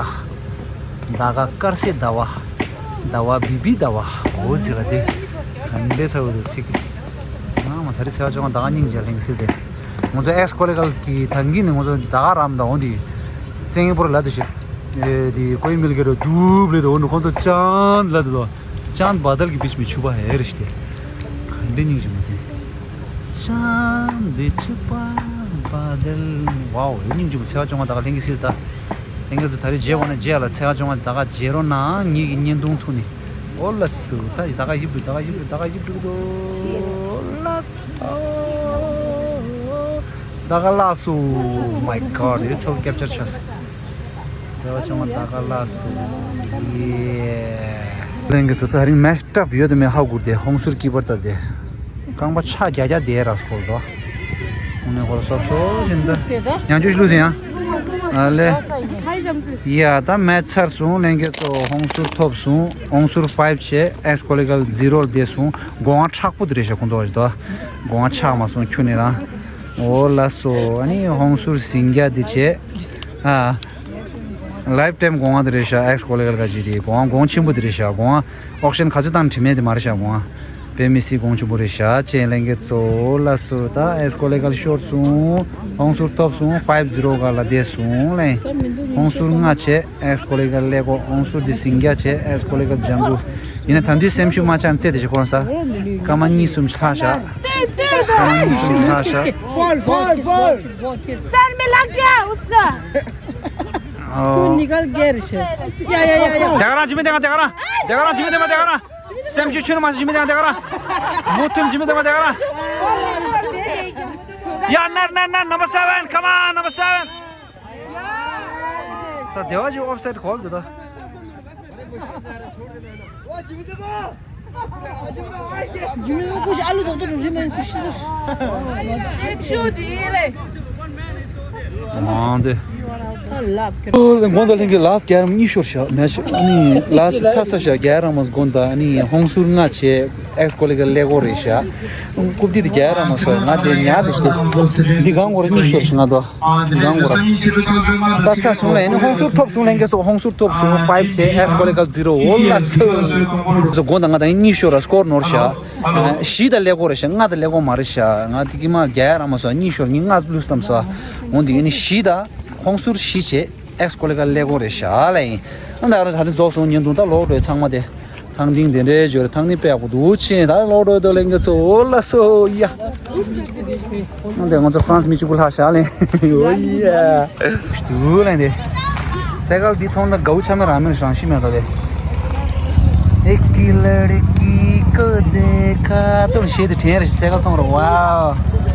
ཟླ་ག་དཀར་ཟས་ཟླ་བ། ཟླ་བ་བི་བི་ཟླ་བ། འོ་ཟེར་བ་དེ། ག་འདྲའི་ཚ་བོ་དེ་ཚིག་ང་མ་ད་རེས་ཚེས་པ་བཅོ་ལྔ་ཟླ་ག་སྙིང་རྗེ་ལེང་སི་དེ། ང་ཚོ་ཨེས་ཀོ་ལེ་གལ་གྱི་ཐང་གི་ནི་ང་ཚོ་ཟླ་ག་རམ་ད་འོ་དེ། བཙན་པོར་ལ་དུ་ཞིག་ཨེ་དེ་ཀོའི་མིལ་གེ་རོ་དུབ་ལེ་དུ་འོ་ནུ་ཁོང་དུ་ཅང་ལ་དུ་དོ། ཅང་བ་དལ་གྱི་བིཆ་མི་ཆུ་བ་ཧེ་རེ་ཤི་དེ། ག་འདྲའི་སྙིང་རྗེ་མོ་དེ། ཅང་བིཆ་བ་བ་དལ། ཝའོ་སྙིང་རྗེ་མོ། ཚེས་པ་བཅོ་ལྔ་ཟླ་ག་ལྷན་གྱི་སི་ད། ལྷན་གྱི་སི་ད་རེས་རྗེས་འོ་ན་རྗེས་ལ་ཚེས་པ་བཅོ་ལྔ་ཟླ་ག་རྗེས་རོ་ན་ངེད་ཀྱི་བརྙན་ཐུང་ཐུག་ནི། ཨོ་ལ་སུ་ད་ཡི་ད་ག་ཡིབ་དུ་ད་ག་ཡིབ་དུ་ད་ག་ཡིབ་དུ་དོ། ཨོ་ལ་སུ། ད་ག་ལ་སུ། Oh my god ཡོད་ཚོགས་སྐྱབས་བཅར་ཆ་སི། དེ་བ་ཆུང་བ་ད་ག་ལ་སུ། ཡེ། ལྷན་གྱི་ཚོ་ད་རིང་མེ་སྟབས་ཡོད་དུ་མེད་ཧ་གུར་དེ་ཧོང་སུར་སྐྱིད་པར་ད་དེ། རྐང་པ་ཆ་རྒྱ་རྒྱ་དེ་ར་སྐོར་དོ། ཧུང་ནས་ཧོར་སོབ་སོ་བཞིན་དུ། ཡང་བཅུ་ཞིག་ལུས་ཟིན་ཡང་། ཨ་ལེ། ཡ་ད་མེད་ཚར་སོང་ལྷན་གྱི་ཚོ་ཧོང་སུར་ཐོབ་སོང་། ཧོང་སུར་ཕའིབ་བྱས་ཨེས་ཀོ་ལེ་གལ་ཛི་རོ་ལ་བསྡད་སོང་། སྒོ་ང་མཁྲེགས་པོ་དེ་རེད་ཤག་ཁོང་ཚོ་བ་ཞིག་དོ། སྒོ་ང་ཆག་མ་སོང་ཁྱོད་ནས་རང་། ཨོ་ལ་སོ། ཨ་ནི་ཧོང་སུར་ཟིང་རྒྱ་འདི་བྱས། ཨ། ལའིབ་ཊའིམ་གོང་བ་འདི་རེད་ཤག་ཨེགས་ཀོ་ལི་གལ་ག་ཅི་རེད། གོང་བ་གོང་ཆེན་པོ་འདི་རེད་ཤག་གོང་བ་ཨོག་ཤན་ག་ཚོད་བཏང་དྲི་མེད་འདི་མ་རེད་ཤག་གོང་བ་དཔེ་མི་སྲིད་གོང་ཆེན་པོ་རེད་ཤག་ཅེས་ལན་གྱི་གཙོ་བོ་ལ་སོ། ད་ཨེགས་ཀོ་ལི་གལ་ཤོར་སོང་། ཧོང་སུར་ཐོབ་སོང་། ཕའིབ་ཛི་རོ་ག་ལ་བསྡད་སོང་ལན། ཧོང་སུར་ལྔ་བྱས། ཨེགས་ཀོ་ལི་གལ་ཀླད་ཀོར། ཧོང་སུར་འདི་ཟིང་རྒྱ་བྱས། ཨེགས་ཀོ་ལི་གལ་ལྗང་གུ། ཡིན་ན་ད་དུས་སེམས་ཤུགས་མ་ཆག་རྩེ་དེ་ཞིག་ཁོང་ས། སྐར་མ་གཉིས་གསུམ་ལྷག་ཤག་སྐར་མ་གཉིས་གསུམ་ལྷག་ཤག सर में लग गया उसका। ཁོ་ནི་གལ་རྒྱལ་རེད་ཤག་ཡ་ཡ་ཡ་ཡ། དེ་ག་རང་ཇི་མི་དེ་ག་དེ་ག་རང་། དེ་ག་རང་ཇི་མི་དེ་མ་དེ་ག་རང་། སེམས་ཤུགས་ཆུ་ནི་མ་ཇི་མི་དེ་ག་དེ་ག་རང་། མུ་མཐུད་ཇི་མི་དེ་མ་དེ་ག་རང་། ཡ་ནར་ནར་ནར། Number seven, come on, number seven. ད་དེ་བ་ཅིག་ཨོབ་སའིད་གོལ་འདུག་ད། ཇི་མི་ཀུ་ཤི་ཨ་ལུ་དོག་ཏོ་རུ་རི་མ་ཀུ་ཤི་ཟེར། མང་དེ། ཨོ་ལེ་དགོང་དག་ལྷན་གྱི་ལཱསི་གྱ་རམ་གཉིས་ཤོར་ཤག་མེ་ཤ་ཨ་ནི་ལཱསི་ཚ་ཚ་ཤག་གྱ་རམ་མ་དགོང་དག་ཨ་ནི་ཧོང་སུར་ལྔ་བྱས། ཨེགས་ཀོ་ལི་གལ་ཀླད་ཀོར་རེད་ཤག་རྐུབ་སྟེགས་དེ་རྒྱག་ར་མ་སོང་། ང་དེ་ཉག་དེ་ཞིག་དེ། འདི་གང་གོ་ར་གཉིས་ཤོར་ཞིག་ང་དོ། འདི་གང་གོ་ར། ད་ཚ་སོང་ལ་ཡིན་ན་ཧོང་སུར་ཐོབ་སོང་ལན་གྱི་སོ། ཧོང་སུར་ཐོབ་སོང་། ཕའིབ་བྱས། ཨེགས་ཀོ་ལི་གལ་ཛི་རོ། ཨོ་ལ་སོ། སོ་དགོང་དག་ང་དང་གཉིས་ཤོར་ར་སྐོར་ནོར་ཤག་བཞི་ད་ཀླད་ཀོར་རེད་ཤག་ལྔ་ད་ཀླད་ཀོར་མ་རེད་ཤག་ང་དེ་གི་མ་རྒྱག་ར་མ་སོང་། གཉིས་ཤོར་གཉིས་ལྔ་ལུས་བཏང་སོང་། འོ་འདི་ཡིན་ན་བཞི་ད་ཧོང་སུར་བཞི་བྱས། ཨེགས་ཀོ་ལི་གལ་ཀླད་ཀོར་རེད་ཤག་ལ་ཡིན། ཨ་ད་ར་ད་རིང་རྫོགས་སོང་ཉིན་དུ་ད་ལོག་འགྲོ་ཚང་མ་དེ། ཐང་ཐིང་དེ་འདྲའི་འབྱོར་ཐང་ནི་དཔེ་ཡག་པོ་འདུག་ཕྱིན་ད་ལོག་འགྲོ་དོ་ལེན་གྱི་ཚོ་ལ་སོ་ཡ། ཨ་འདི་ང་ཚོ་ཧྥ་རན་སི་མི་གཅིག་པུ་ལྷག་བཞག་ལེན་ཡོ་ཡ། འདུག་ལེན་དེ། སེ་གལ་འདི་མཐོང་ན་དགའ་བོ་ཆ་མེད་རང་མེད་རང་ཤི་མེད་ད་དེ། एक लड़की को देखा तुम ཞེས་དེ་དྲན་རེ་སེ་གལ་མཐོང་རོགས། ཝའོ།